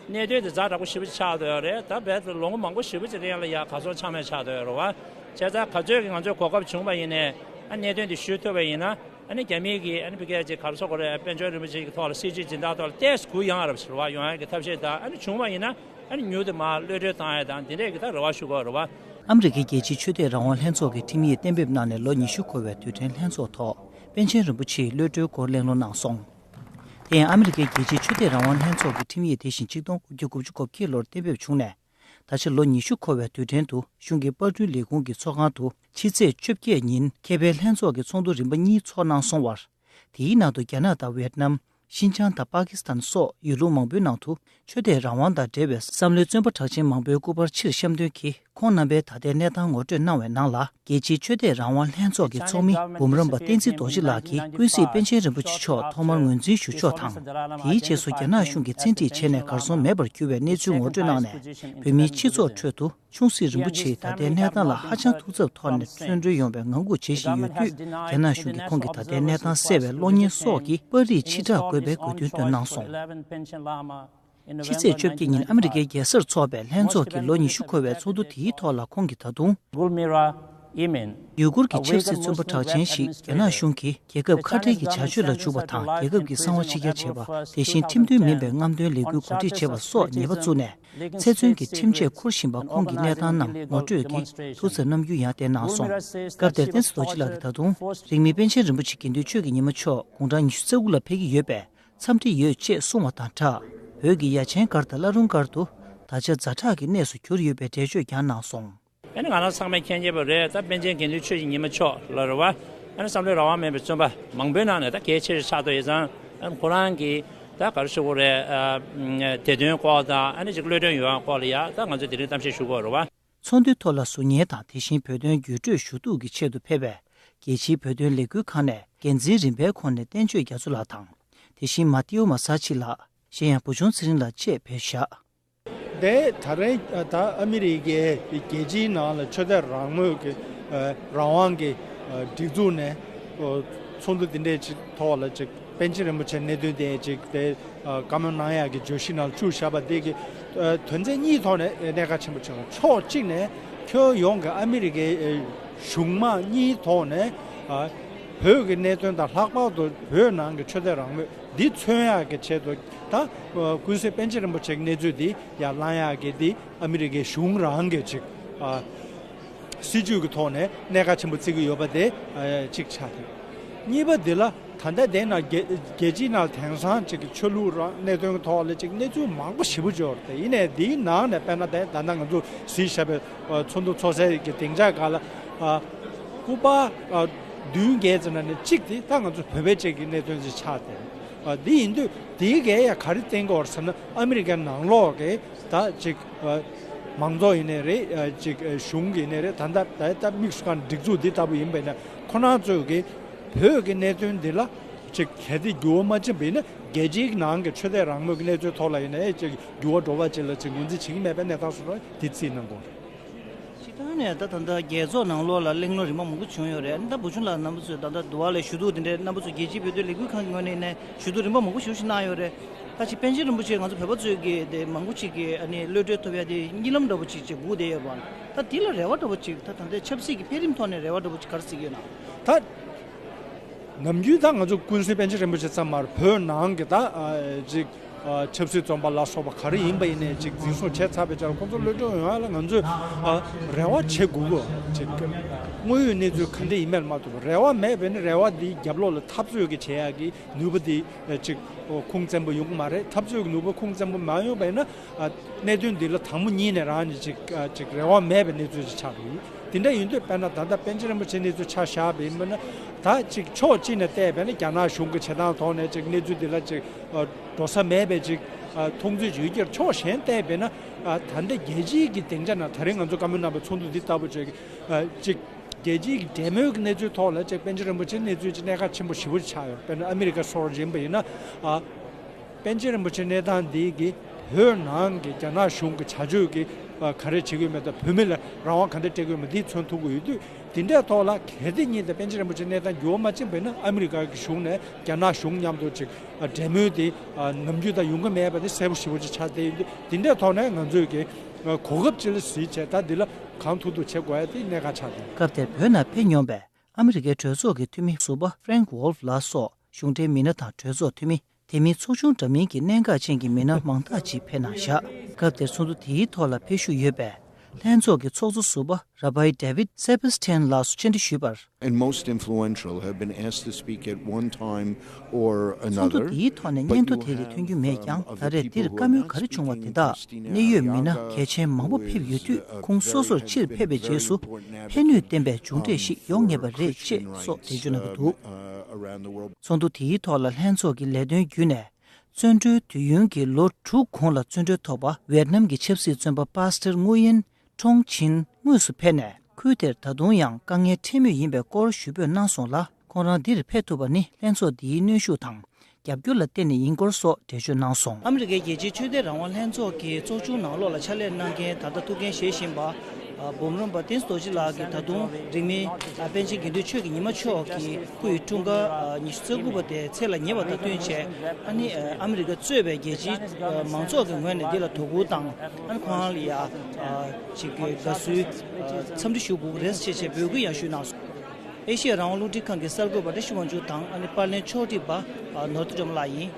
གནད་དོན་དེ་ཛ་དྲག་པོ་ཞེ་པོ་ཅིག་ཆགས་བསྡད་ཡོད་རེད། ད་རྦད་དེ་ལོ་ངོ་མང་པོ་ཞེ་པོ་ཅིག་རིང་ལ་ཡ་གར་སོང་ཆགས་མེད་ཆགས་བསྡད་ཡོད་རེད་བ། བྱས་ཙང་ག་ཚོད་ཀྱི་ང་ཚོས་གོ་སྐབས་བྱུང་བ་ཡིན་ནའི་ཨ་གནད་དོན་དེ་ཞུ་ཐུབ་པ་ཡིན་ན། ཨ་ནི་རྒྱ་མིའི་གི་ཨ་ནི་ཕ་གིར་ཅིག་ག་རེ་ཟེར་དགོས་རེད། དཔལ་འབྱོར་རིན་པོ་ཆེ་གི་ཐོག་ལ་སྲིད་ཇུས་འཛིན་སྟངས་ཐོག་ལ་ཏོག་ཙམ་གུ་ཡངས་རབས་ཞེ་པོ་ཡོང་ཡག་གི་ཐབས་ཤེས་དང་། ཨ་ནི་བྱུང་བ་ཡིན་ན་ཨ་ནི་མྱུར་དུ་མར་གློད་གྲོལ་བཏང་ཡག་དང་འདི་འདྲས་ཀྱི་ད་རེ་བ་ཞུ་དགོས་རེད་བ། ཨ་མི་རི་ཀའི་རྒྱལ་སྤྱིའི་ཆོས་དད་རང་དབང་ལྷན་ཚོགས་ཀྱི་ཁྲིམས་ཡིག་གཏན་འབེབས་གནང་ནས་ལོ་ཉི་ཤུ་འཁོར་བའི་དུས་དྲན་ལྷན་ཚོགས་ཐོག་པཎ་ཆེན་རིན་པོ་ཆེའི་གློད་གྲོལ་སྐོར་གླེང་སློང་གནང་སོང་། དེ་ཡང་ཨ་མི་རི་ཀའི་རྒྱལ་སྤྱིའི་ཆོས་དད་རང་དབང་ལྷན་ཚོགས་ཀྱི་ཁྲིམས་ཡིག་དེ་བཞིན་ཆིག་སྟོང་དགུ་བརྒྱ་དགུ་བཅུ་གོ་བརྒྱད་ལོར་གཏན་འབེབས་བྱུང་ནས། ད་ཆ་ལོ་ཉི་ཤུ་འཁོར་བའི་དུས་དྲན་དུ་གཞུང་གི་པར་སྐྲུན་ལས་ཁུངས་ཀྱི་ཚོགས་ཁང་དུ་ཕྱི་ཚེས་བཅོ་བརྒྱད་ཉིན་མཁས་པའི་ལྷན་ཚོགས་ཀྱི་ཚོགས་འདུ་རིམ་པ་གཉིས་ཚོགས་གནང་སོང་བར། དེའི་ནང་དུ་རྒྱ་ནག་དང་ཝེ་ཏི་ནམ། ཤིན་ཅང་དང་པ་ཀི་སི་ཐན་སོགས་ཡུལ་ལུང་མང་པོའི་ནང་དུ་ཆོས་དད་རང་དབང་དང་འབྲེལ་བའི་བསམ་བློའི་བཙོན་པ་གྲགས་ཅན་མང་པོའི་སྐུ་པར་ཕྱིར་བཤམས་དོན་གྱི་ ཁོང་རྣམ་པའི་ད་ལྟའི་གནས་སྟངས་ངོ་སྤྲོད་གནང་བའི་ནང་ལ། རྒྱལ་སྤྱིའི་ཆོས་དད་རང་དབང་ལྷན་ཚོགས་ཀྱི་ཚོགས་མི་འབུམ་རམས་པ་བསྟན་འཛིན་རྡོ་རྗེ་ལགས་ཀྱིས་ཀུན་གཟིགས་པཎ་ཆེན་རིན་པོ་ཆེ་མཆོག་ཐོག་མར་ངོས་འཛིན་ཞུ་ཕྱོགས་དང་། དེའི་རྗེས་སུ་རྒྱ་ནག་གཞུང་གིས་བཙན་ཁྲིད་བྱས་ནས་གར་སོང་མེད་པར་གྱུར་བའི་གནས་ཚུལ་ངོ་སྤྲོད་གནང་ནས། བོད་མིའི་སྤྱི་ཚོགས་ཁྲོད་དུ་ཆུང་སྲིད་རིན་པོ་ཆེའི་ད་ལྟའི་གནས་སྟངས་ལ་ཧ་ཅང་ཐུགས་འཚབ་ཐོག་ནས་བཙོན་གྲོལ་ཡོང་བའི་ངང་སྒུག་བྱེད་བཞིན་ཡོད་དུས། རྒྱ་ནག་གཞུང་གིས་ཁོང་གི་ད་ལྟའི་གནས་སྟངས་གསལ་བའི་གློག་བརྙན་སོགས་ཀྱི་པར་རིས་ཕྱིར་བསྒྲགས་དགོས་པའི་དགོས་འདུན་བཏོན་གནང་སོང་། ཕྱི་ཚེས་བཅོ་བརྒྱད་ཉིན་ཨ་མི་རི་ཀའི་རྒྱལ་སར་འཚོགས་པའི་ལྷན་ཚོགས་ཀྱི་ལོ་ཉི་ཤུ་འཁོར་བའི་ཚོགས་འདུ་དེའི་ཐོག་ལ་ཁོང་གིས་ད་དུང་། ཡུ་གུར་གྱི་ཆབ་སྲིད་བཙོན་པ་གྲགས་ཅན་ཞིག་རྒྱ་ནག་གཞུང་གིས་རྒྱལ་ཁབ་ཁ་བྲལ་གྱི་བྱ་སྤྱོད་ལ་འཇུག་པ་དང་། རྒྱལ་ཁབ་ཀྱི་གསང་བ་ཕྱི་གྱར་བྱེད་པ། དེ་བཞིན་ཁྲིམས་མཐུན་མིན་པའི་རྔམ་སྟོན་ལས་འགུལ་གོ་སྒྲིག་བྱེད་པ་སོགས་ཉེས་པ་བཙུགས་ནས། ཚེ་བཙོན་གྱི་ཁྲིམས་ཆད་འཁུར་བཞིན་པ་ཁོང་གི་གནས་སྟངས་རྣམས་ངོ་སྤྲོད་ཀྱིས་ཐུགས་འཚབ་རྣམ་འགྱུར་ཡང་བསྟན་གནང་སོང་། སྐབས་དེར་བསྟན་འཛིན་རྡོ་རྗེ་ལགས་ཀྱིས་ད་དུང་རིང་མིན་པཎ་ཆེན་རིན་པོ་ཆེ་དགེ་འདུན་ཆོས་ཀྱི་ཉི་མ་མཆོག་དགུང་གྲངས་ཉི་ཤུ་རྩ་དགུ་ལ་ཕེབས་ཀྱི་ཡོད་པས། འཚམས་འདྲི་ཡོད་ཅེས་གསུངས་བ་དང་སྦྲགས། བོད་ཀྱི་ཡ་ཆེན་སྒར་དང་བླ་རུང་སྒར་དུ་ད་ཆ་ཛ་དྲག་གི་གནས་སུ་གྱུར་ཡོད་པའི་འགྲེལ་བརྗོད་ཀྱང་གནང་སོང་། ཨ་ནི་ང་རང་ཚང་མས་མཁྱེན་གྱི་ཡོད་པ་རེད། ད་པཎ་ཆེན་དགེ་འདུན་ཆོས་ཀྱི་ཉི་མ་མཆོག་ལ་རེད་བ། ཨ་ནི་བསམ་བློའི་རང་དབང་མེད་པའི་བཙོན་པ་མང་པོའི་ནང་ནས་ད་གལ་ཆེ་ཤོས་ཆགས་ཐུབ་ཡོད་ཙང་། ཨ་ནི་ཁོ་རང་གིས་ད་ག་རེ་ཞུ་དགོས་རེད། ཨ་བདེ་དོན་སྐོར་དང་ཨ་ནི་ཅིག་བློས་གཏོང་ཡོང་ཡ་སྐོར་ལ་ཡ་ད་ང་ཚོས་དེ་རིང་གཏམ་བཤད་ཞུ་དགོས་རེད་བ། ཚོགས་འདུའི་ཐོག་ལ་ཟུར་ཉན་དང་དེ་བཞིན་བོད་དོན་བརྒྱུད་སྤྲོད་ཞུ་གཏུག་གི་ཆེད་དུ་ཕེབས་པའི་རྒྱལ་སྤྱིའི་བོད་དོན་ལས་འགུལ་ཁང་ནས་འགན་འཛིན་རིམ་པའི་ཁོངས་ནས་བསྟན་ཆོས་རྒྱ་མཚོ་ལགས་དང་། དེ་བཞིན་མ་ཏིའོ་མ་ས་ཆི་ལགས། གཞན་ཡང་བུ་ཆུང་ཚེ་རིང་ལགས་བཅས་ཕེབས་བཞག། དེ་ད་རེས་ད་ཨ་མི་རི་ཀའི་རྒྱལ་སྤྱིའི་ནང་ལ་ཆོས་དད་རང་མོས་ཀྱི་རང་དབང་གི་སྒྲིག་འཛུགས་ནས་ཚོགས་འདུ་འདི་འདྲའི་ཅིག་ཐོག་ལ་ཅིག་པཎ་ཆེན་རིན་པོ་ཆེ་གནད་དོན་དེ་ཅིག་དེ་བཀའ་མོལ་གནང་ཡག་གི་བརྗོད་གཞི་ནང་བཅུག་བཞག་པ་དེ་གི་དོན་ཚན་གཉིས་ཐོག་ནས་གནད་འགག་ཆེན་པོ་ཆགས། ཕྱོགས་གཅིག་ནས་ཁྱོན་ཡོངས་ཀྱི་ཨ་མི་རི་ཀའི་གཞུང་མང་གཉིས་ཐོག་ནས་བོད་ཀྱི་གནད་དོན་དང་ལྷག་པར་དུ་བོད་ནང་གི་ཆོས་དད་རང་མོས་འདི་མཚོན་ཡག་གི་ཆེད་དུ་ད་ཀུན་གཟིགས་པཎ་ཆེན་རིན་པོ་ཆེ་གི་གནས་ཚུལ་འདི་ཡར་བསླང་ཡག་གི་འདི་ཨ་མི་རི་ཀའི་གཞུང་རང་གི་ཅིག་ཨ་སྲིད་ཇུས་ཀྱི་ཐོག་ནས་གནད་འགག་ཆེན་པོ་བརྩི་གི་ཡོད་པ་དེ་ཨ་གཅིག་ཆགས་ཡོད། གཉིས་པ་འདི་ལ་ད་ལྟ་དེ་ན་རྒྱལ་རྒྱལ་སྤྱིའི་ནང་དེང་སང་ཅིག་གི་ཆོས་ལུགས་རང་གནད་དོན་གྱི་ཐོག་ལ་ཅིག་གནས་ཚུལ་མང་པོ་ཞེ་པོ་ཅིག་ཡོད་རེད། ཡིན་ནའི་འདིའི་ནང་ནས་དཔེར་ན་དེ་ད་ལྟ་ང་ཚོ་གཟིགས་བཞག་པའི་ཨ་ཚོགས་འདུ་ཚོགས་སའི་གི་སྡིངས་ཆ་སྒང་ལ་ཨ་སྐུ་པར་ཨ་བདུན་བརྒྱད་ཙམ་ནང་ནས་གཅིག་དེ་ད་ང་ཚོ་བོད་པའི་ཅིག་གི་གནད་དོན་ཅིག་ཆགས་ཏེ། ཨ་འདི་ཡིན་དུས་དེའི་གས་ཡ་ག་རེ་བསྟན་གྱི་ཡོད་རེད་ཟེར་ན། ཨ་མི་རི་ཀའི་ནང་ལོགས་ཀྱི་ད་ཅིག་ཨ་མང་ཚོགས་ཡིན་ནའི་རེད། ཨ་ཅིག་ཨ་གཞུང་གི་ཡིན་ནའི་རེད། ད་ལྟ་ད་ལྟ་དམིགས་སུ་བཀར་སྒྲིག་འཛུགས་འདི་ལྟ་བུ་ཡིན་པས་ན་ཁོ་རང་ཚོས་ཀྱི་བོད་ཀྱི་གནད་དོན་འདི་ལ་ཅིག་གལ་ཏེ་འགྱུར་བ་མ་ཕྱིན་པ་ཡིན་ན་རྒྱལ་སྤྱིའི་ནང་གི་ཆོས་དད་རང་མོས་ཀྱི་གནས་ཚུལ་ཐོག་ལ་ཡིན་ནའི་ཅིག་འགྱུར་བ་འགྲོ་བ་ཅིག་ལ་ཅིག་ངོས་འཛིན་བྱེད་ཀྱི་མེད་པའི་གནས་སྟངས་སུ་འདི་རྩིས་གནང་དགོས་རེད། སྤྱིར་བཏང་ནས་ད་ད་ལྟ་རྒྱལ་ཚོགས་ནང་ལོགས་ལ་གླེང་སློང་རིམ་པ་མང་པོ་བྱུང་ཡོད་རེད། ཨ་ནི་ད་བུ་ཆུང་ལགས་རྣམ་པ་ཚོས་ད་ལྟ་འདི་བ་ལས་ཞུ་གཏུག་དེ་འདྲའི་རྣམ་པ་ཚོས་རྒྱལ་སྤྱིའི་བོད་དོན་ལས་འགུལ་ཁང་གི་ངོས་ནས་ནས་ཞུ་གཏུག་རིམ་པ་མང་པོ་ཞེ་པོ་ཞིག་གནང་ཡོད་རེད། ད་ཅིག་པཎ་ཆེན་རིན་པོ་ཆེ་ང་ཚོ་བོད་པ་ཚོས་ཀྱི་དེ་མང་པོ་ཅིག་གིས་ཨ་ནི་གློད་གྲོལ་ཐོབ་ཡ་དེ་གཉིད་ལམ་འདྲ་པོ་ཅིག་ཅིག་སྒུག་བསྡད་ཡོད་པ། ད་འདི་ལ་རེ་བ་འདྲ་པོ་ཅིག་ད་ད་ལྟའི་ཆབ་སྲིད་ཀྱི་འཕེལ་རིམ་ཐོག་ནས་རེ་བ་འདྲ་པོ་ཅིག་ག་རེ་གཟིགས་ཡོད་ན། ད་ནམ་རྒྱུན་ད་ང་ཚོ་ཀུན་གཟིགས་པཎ་ཆེན་རིན་པོ་ཆེ་ཙམ་མ་རེད། བོད་ནང་གི་ད་ཨ་ཅིག་ཨ་ཆབ་སྲིད་བཙོན་པ་ལ་སོགས་པ་ག་རེ་ཡིན་པ་ཡིན་ནའི་ཅིག་འཛིན་བཟུང་བྱས་ཚར་བའི་ཆར་ཁོང་ཚོ་གློད་གྲོལ་ཡོང་ཡ་ལ་ང་ཚོས་ཨ་རེ་བ་བྱེད་དགོས་གི། ཅིག་དངོས་ཡོད་གནས་ཚུལ་ག་འདྲ་ཡིན་མིན་ལ་མ་ལྟོས་པར་རེ་བ་མེད་པས་ན་རེ་བ་འདིའི་རྒྱབ་ལོགས་ལ་འཐབ་རྩོད་ཀྱི་བྱེད་ཡག་གི་ནུས་པ་འདི་ཅིག་ཁུངས་བཙན་པོ་ཡོང་གི་མ་རེད། འཐབ་རྩོད་ཀྱི་ནུས་པ་ཁུངས་བཙན་པོ་མ་ཡོང་བས་ན་ཨ་གནད་དོན་འདི་ལ་དང་པོ་ཉིད་ནས་རང་ཉིད་ཅིག་ཨ་ཅིག་རེ་བ་མེད་པའི་གནས་ཚུལ་ཅིག་ཆགས་འདུག། དེ་འདྲ་ཡིན་དུས་དཔེར་ན་ད་ལྟ་པཎ་ཆེན་རིན་པོ་ཆེ་གནས་ཚུལ་ཆ་བཞག་པ་ཡིན་ན། ད་ཅིག་ཕྱོགས་གཅིག་ནས་བལྟས་པས་ན་རྒྱ་ནག་གཞུང་གི་བྱེད་སྟངས་ཐོག་ནས་ཅིག་གནས་ཚུལ་འདི་ལ་ཅིག་ཨ་འགྲོ་ས་མེད་པའི་ཅིག་ཨ་མཐོང་ཚུལ་ཅིག་ཡོད་ཀྱང་། ཕྱོགས་གཞན་བལྟས་པས་ན་ཨ་ད་ལྟ་རྒྱལ་སྤྱིའི་གི་སྡིངས་ཆ་ནང་ད་རེས་ང་ཚོ་བཀའ་མོལ་གནང་པའི་ཚོགས་འདུ་འདི་ལྟ་བུ་ཅིག་ཨ་ཅིག་རྒྱལ་སྤྱིའི་གི་འབྲེལ་མོལ་གྱི་གནས་ཚུལ་ཐོག་ལ་ཅིག་པཎ་ཆེན་རིན་པོ་ཆེའི་གནས་ཚུལ་ཅིག་གནད་འགག་ཆེན་པོ་ཞེ་པོ་ཅིག་ཆགས་ཡོད། དཔེར་ན་ཨ་མི་རི་ཀ་སོགས་ཡིན་པ་ཡིན་ན་ཨ། པཎ་ཆེན་རིན་པོ་ཆེ་གནས་སྟངས་འདི་གིས་བོད་ནང་གི་རྒྱ་ནག་གཞུང་གི་བྱ་སྤྱོད་ཀྱི་ཨ་ག་རེ་བྱེད་ཀྱི་ཡོད་མེད་དང་། བོད་མི་ལ་རང་དབང་ག་འདྲ་སྤྲད་ཀྱི་ཡོད་མེད་འདི་མཚོན་ཐུབ་ཀྱི་ཡོད་དུས། འདི་འདྲའི་ཐོག་ལ་གལ་ཏེ་ཉིད་དུ་པཎ་ཆེན་རིན་པོ་ཆེ་གནས་སྟངས་འགྱུར་བ་མ་ཕྱིན་པ་ཡིན་ན་ཨ་མི་རི་ཀ་གི་གཞུང་ནས་རྒྱ་ནག་གཞུང་མཉམ་དུ་ཅིག་ཨ་འབྲེལ་མོལ་དེ་ཨ་ནམ་རྒྱུན་དང་ཡོང་གི་མེད་པ་དེ་གསལ་པོ་ཞེ་པོ་ཅིག་ཆགས་བསྡད་ཡོད་དུས། འདི་འདྲའི་ཐོག་ནས་ང་ཚོས་ཀྱི་ཨ་གོ་སྐབས་ཅིག་ལ་གཟིགས་བྱས་ད་འདི་ལ་གང་ཐུབ་ཐུབ་བྱེད་དགོས་ཡ་དེ་གནད་འགག་ཆགས་འདུག། སྐབས་དེར་བོད་ནང་ཕེབས་མྱོང་པའི་ཨ་མི་རི་ཀའི་གྲོས་ཚོགས་ཀྱི་འཐུས་མི་ཟུར་པ་Frank Wolf ལགས་སོགས་གཞུང་འབྲེལ་མི་སྣ་དང་གྲོས་ཚོགས་འཐུས་མི། དེ་མིན་ཚོགས་ཆུང་འདྲ་མིན་གྱི་གནད་འགག་ཅན་གྱི་མི་སྣ་མང་དག་ཅིག་ཕེབས་གནང་བཞག། སྐབས་དེར་ཚོགས་འདུ་དེའི་ཐོག་ལ་ཕེབས་བཞུགས་ཡོད་པའི་ལྷན་ཚོགས་ཀྱི་ཚོགས་གཙོ་ཟུར་པ་Rabbi David Sebastian ལགས་སུ་བཅར་འདྲི་ཞུས་པར། And most influential have been asked to speak at one time or another. ཚོགས་འདུ་འདིའི་ཐོག་ནས་སྙན་ཐོ་དེ་རིགས་ཐོན་རྒྱུ་མེད་ཀྱང་། ད་རེས་འདིར་བཀའ་མོལ་ག་རེ་བྱུང་བ་དེ་དག་གནད་ཡོད་མི་སྣ་གལ་ཆེན་མང་པོ་ཕེབས་ཡོད་དུས། ཁོང་སོ་སོར་ཕྱིར་ཕེབས་པའི་རྗེས་སུ་ཕན་ནུས་ལྡན་པའི་མཇུག་འབྲས་ཤིག་ཡོང་ངེས་པ་རེད་ཅེས་སོགས་འགྲེལ་བརྗོད་གནང་གི་འདུག། ཚོགས་འདུ་དེའི་ཐོག་ལ་ལྷན་ཚོགས་ཀྱི་ལས་དོན་བརྒྱུད་ནས། བཙོན་གྲོལ་དུས་ཡུན་གྱི་ལོ་དྲུག་གོང་ལ་བཙོན་གྲོལ་ཐོབ་པ་ཝེད་ནམ་གྱི་ཆབ་སྲིད་བཙོན་པ་Pastor Nguyen ཁྲོང་ཆིན་དངོས་སུ་ཕེབས་ནས། ཁུལ་དེར་ད་དུང་ཡང་དཀའ་ངལ་འཕྲད་མུས་ཡིན་པའི་སྐོར་ཞུ་འབོད་གནང་སོང་ལ། ཁོང་རང་འདིར་ཕེབས་ཐུབ་པ་ནི་ལྷན་ཚོགས་འདིའི་གནོན་ཤུགས་དང་རྒྱབ་སྐྱོར་ལ་བརྟེན་ནས་ཡིན་སྐོར་སོགས་འགྲེལ་བརྗོད་གནང་སོང་། ཨ་མི་རི་ཀའི་རྒྱལ་སྤྱིའི་ཆོས་དད་རང་དབང་ལྷན་ཚོགས་ཀྱི་ཚོགས་ཆུང་ནང་ལོགས་ལ་ཕྱག་ལས་གནང་མཁན། ད་ལྟ་ཐུགས་འགན་བཞེས་བཞིན་པ། ཨ། འབུམ་རམས་པ་བསྟན་འཛིན་རྡོ་རྗེ་ལགས་ཀྱིས་ད་དུང་རིང་མིན། ཨ། པཎ་ཆེན་དགེ་འདུན་ཆོས་ཀྱི་ཉི་མ་མཆོག་གི་སྐུ་ཡི་འཁྲུངས་སྐར། ཨ། ཉི་ཤུ་རྩ་དགུ་པ་དེ་ཚེས་ལ་ཉེ་བ་དང་བསྟུན་བྱས། ཨ་ནི། ཨ། ཨ་མི་རི་ཀ་གཙོས་པའི་རྒྱལ་སྤྱིའི། ཨ། མང་ཚོགས་ཀྱི་ངོས་ནས་འདི་ལ་དོ་ཁུར་དང་། ཨ་ནི་ཁོང་རང་ལ་ཡ། ཨ། ཅིག་གི་དགའ་བསུའི། ཨ། འཚམས་འདྲི་ཞུ་དགོས་ཀྱི་རེད་ཅེས་བྱས་འབོད་སྐུལ་ཡང་ཞུས་གནང་སོང་། ཨེ་ཤེ་ཡ་རང་དབང་རླུང་འཕྲིན་ཁང་གི་གསར་འགོད་པ་བཀྲ་ཤིས་དབང་ཕྱུག་དང་། ཨ་ནི་པར་ལེན་ཕྱོགས་སྒྲིག་པ། ཨ། ནོར་བུ་སྒྲོལ་མ་ལགས་ཡིན།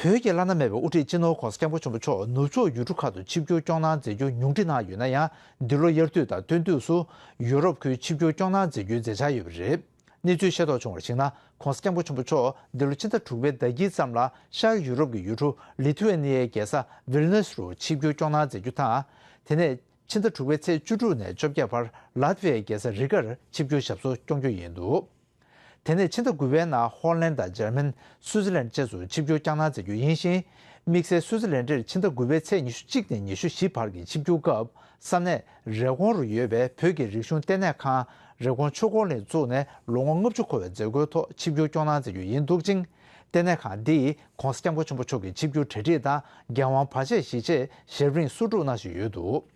བོད་ཀྱི་བླ་ན་མེད་པའི་དབུ་ཁྲིད་སྤྱི་ནོར་༧གོང་ས་༧སྐྱབས་མགོན་ཆེན་པོ་མཆོག་ནུབ་ཕྱོགས་ཡུལ་གྲུ་ཁག་ཏུ་ཆིབས་བསྒྱུར་སྐྱོང་གནང་མཛད་རྒྱུ་ཉུང་འཕྲི་གནང་ཡོད་ན་ཡང་། འདི་ལོ་དབྱར་དུས་དང་སྟོན་དུས་སུ་ཡུ་རོབ་ཁུལ་ཆིབས་བསྒྱུར་སྐྱོང་གནང་མཛད་རྒྱུའི་མཛད་འཆར་ཡོད་པ་རེད། གནས་ཚུལ་ཤེས་རྟོགས་བྱུང་བར་གཞིགས་ན། ༸གོང་ས་༸སྐྱབས་མགོན་ཆེན་པོ་མཆོག་འདི་ལོ་ཕྱི་ཟླ་དྲུག་པའི་ཟླ་དཀྱིལ་ཙམ་ལ་ཤར་ཡུ་རོབ་ཀྱི་ཡུལ་གྲུ་ལི་ཐུ་ཨེ་ནི་ཡའི་རྒྱལ་ས་ཝིལ་ནུས་རུ་ཆིབས་བསྒྱུར་སྐྱོང་གནང་མཛད་རྒྱུ་དང་། དེ་ནས་ཕྱི་ཟླ་དྲུག་པའི་ཚེས་བཅུ་དྲུག་ནས་བཅོ་བརྒྱད་བར་ལ་ཏི་ཝི་ཡའི་རྒྱལ་ས་རི་གར་ཆིབས་བསྒྱུར་ཞབས་སོར་སྐྱོང་རྒྱུ་ཡིན་འདུག་དེ་ནས་ཕྱི་ཟླ་དགུ་པའི་ནང་ཧོ་ལན་དང་འཇར་མན། སུའུ་ཙི་ལན་བཅས་སུ་ཆིབས་བསྒྱུར་བསྐྱངས་གནང་མཛད་རྒྱུ་ཡིན་ཞིང་། དམིགས་བསལ་སུའུ་ཙི་ལན་ཌར་ཕྱི་ཟླ་དགུ་པའི་ཚེས་ཉི་ཤུ་གཅིག་ནས་ཉི་ཤུ་བཞི་བར་གྱི་ཆིབས་བསྒྱུར་སྐབས། ས་གནས་རེབ་གོང་རུ་ཡོད་པའི་བོད་ཀྱི་རིག་གཞུང་ལྟེ་གནས་ཁང་རེབ་གོང་ཆོས་འཁོར་གླིང་བཙུགས་ནས་ལོ་ངོ་ལྔ་བཅུ་འཁོར་བའི་མཛད་སྒོའི་ཐོག་ཆིབས་བསྒྱུར་སྐྱོང་གནང་མཛད་རྒྱུ་ཡིན་འདུག་ཅིང་། ལྟེ་གནས་ཁང་འདིས་༸གོང་ས་༸སྐྱབས་མགོན་ཆེན་པོ་མཆོག་གི་ཆིབས་བསྒྱུར་གྲ་སྒྲིག་དང་འགན་དབང་བར་ཆད་ཞི་བྱེད་ཞབས་རིམ་སུ་སྒྲུབ་གནང་བཞིན་ཡོད་འདུག་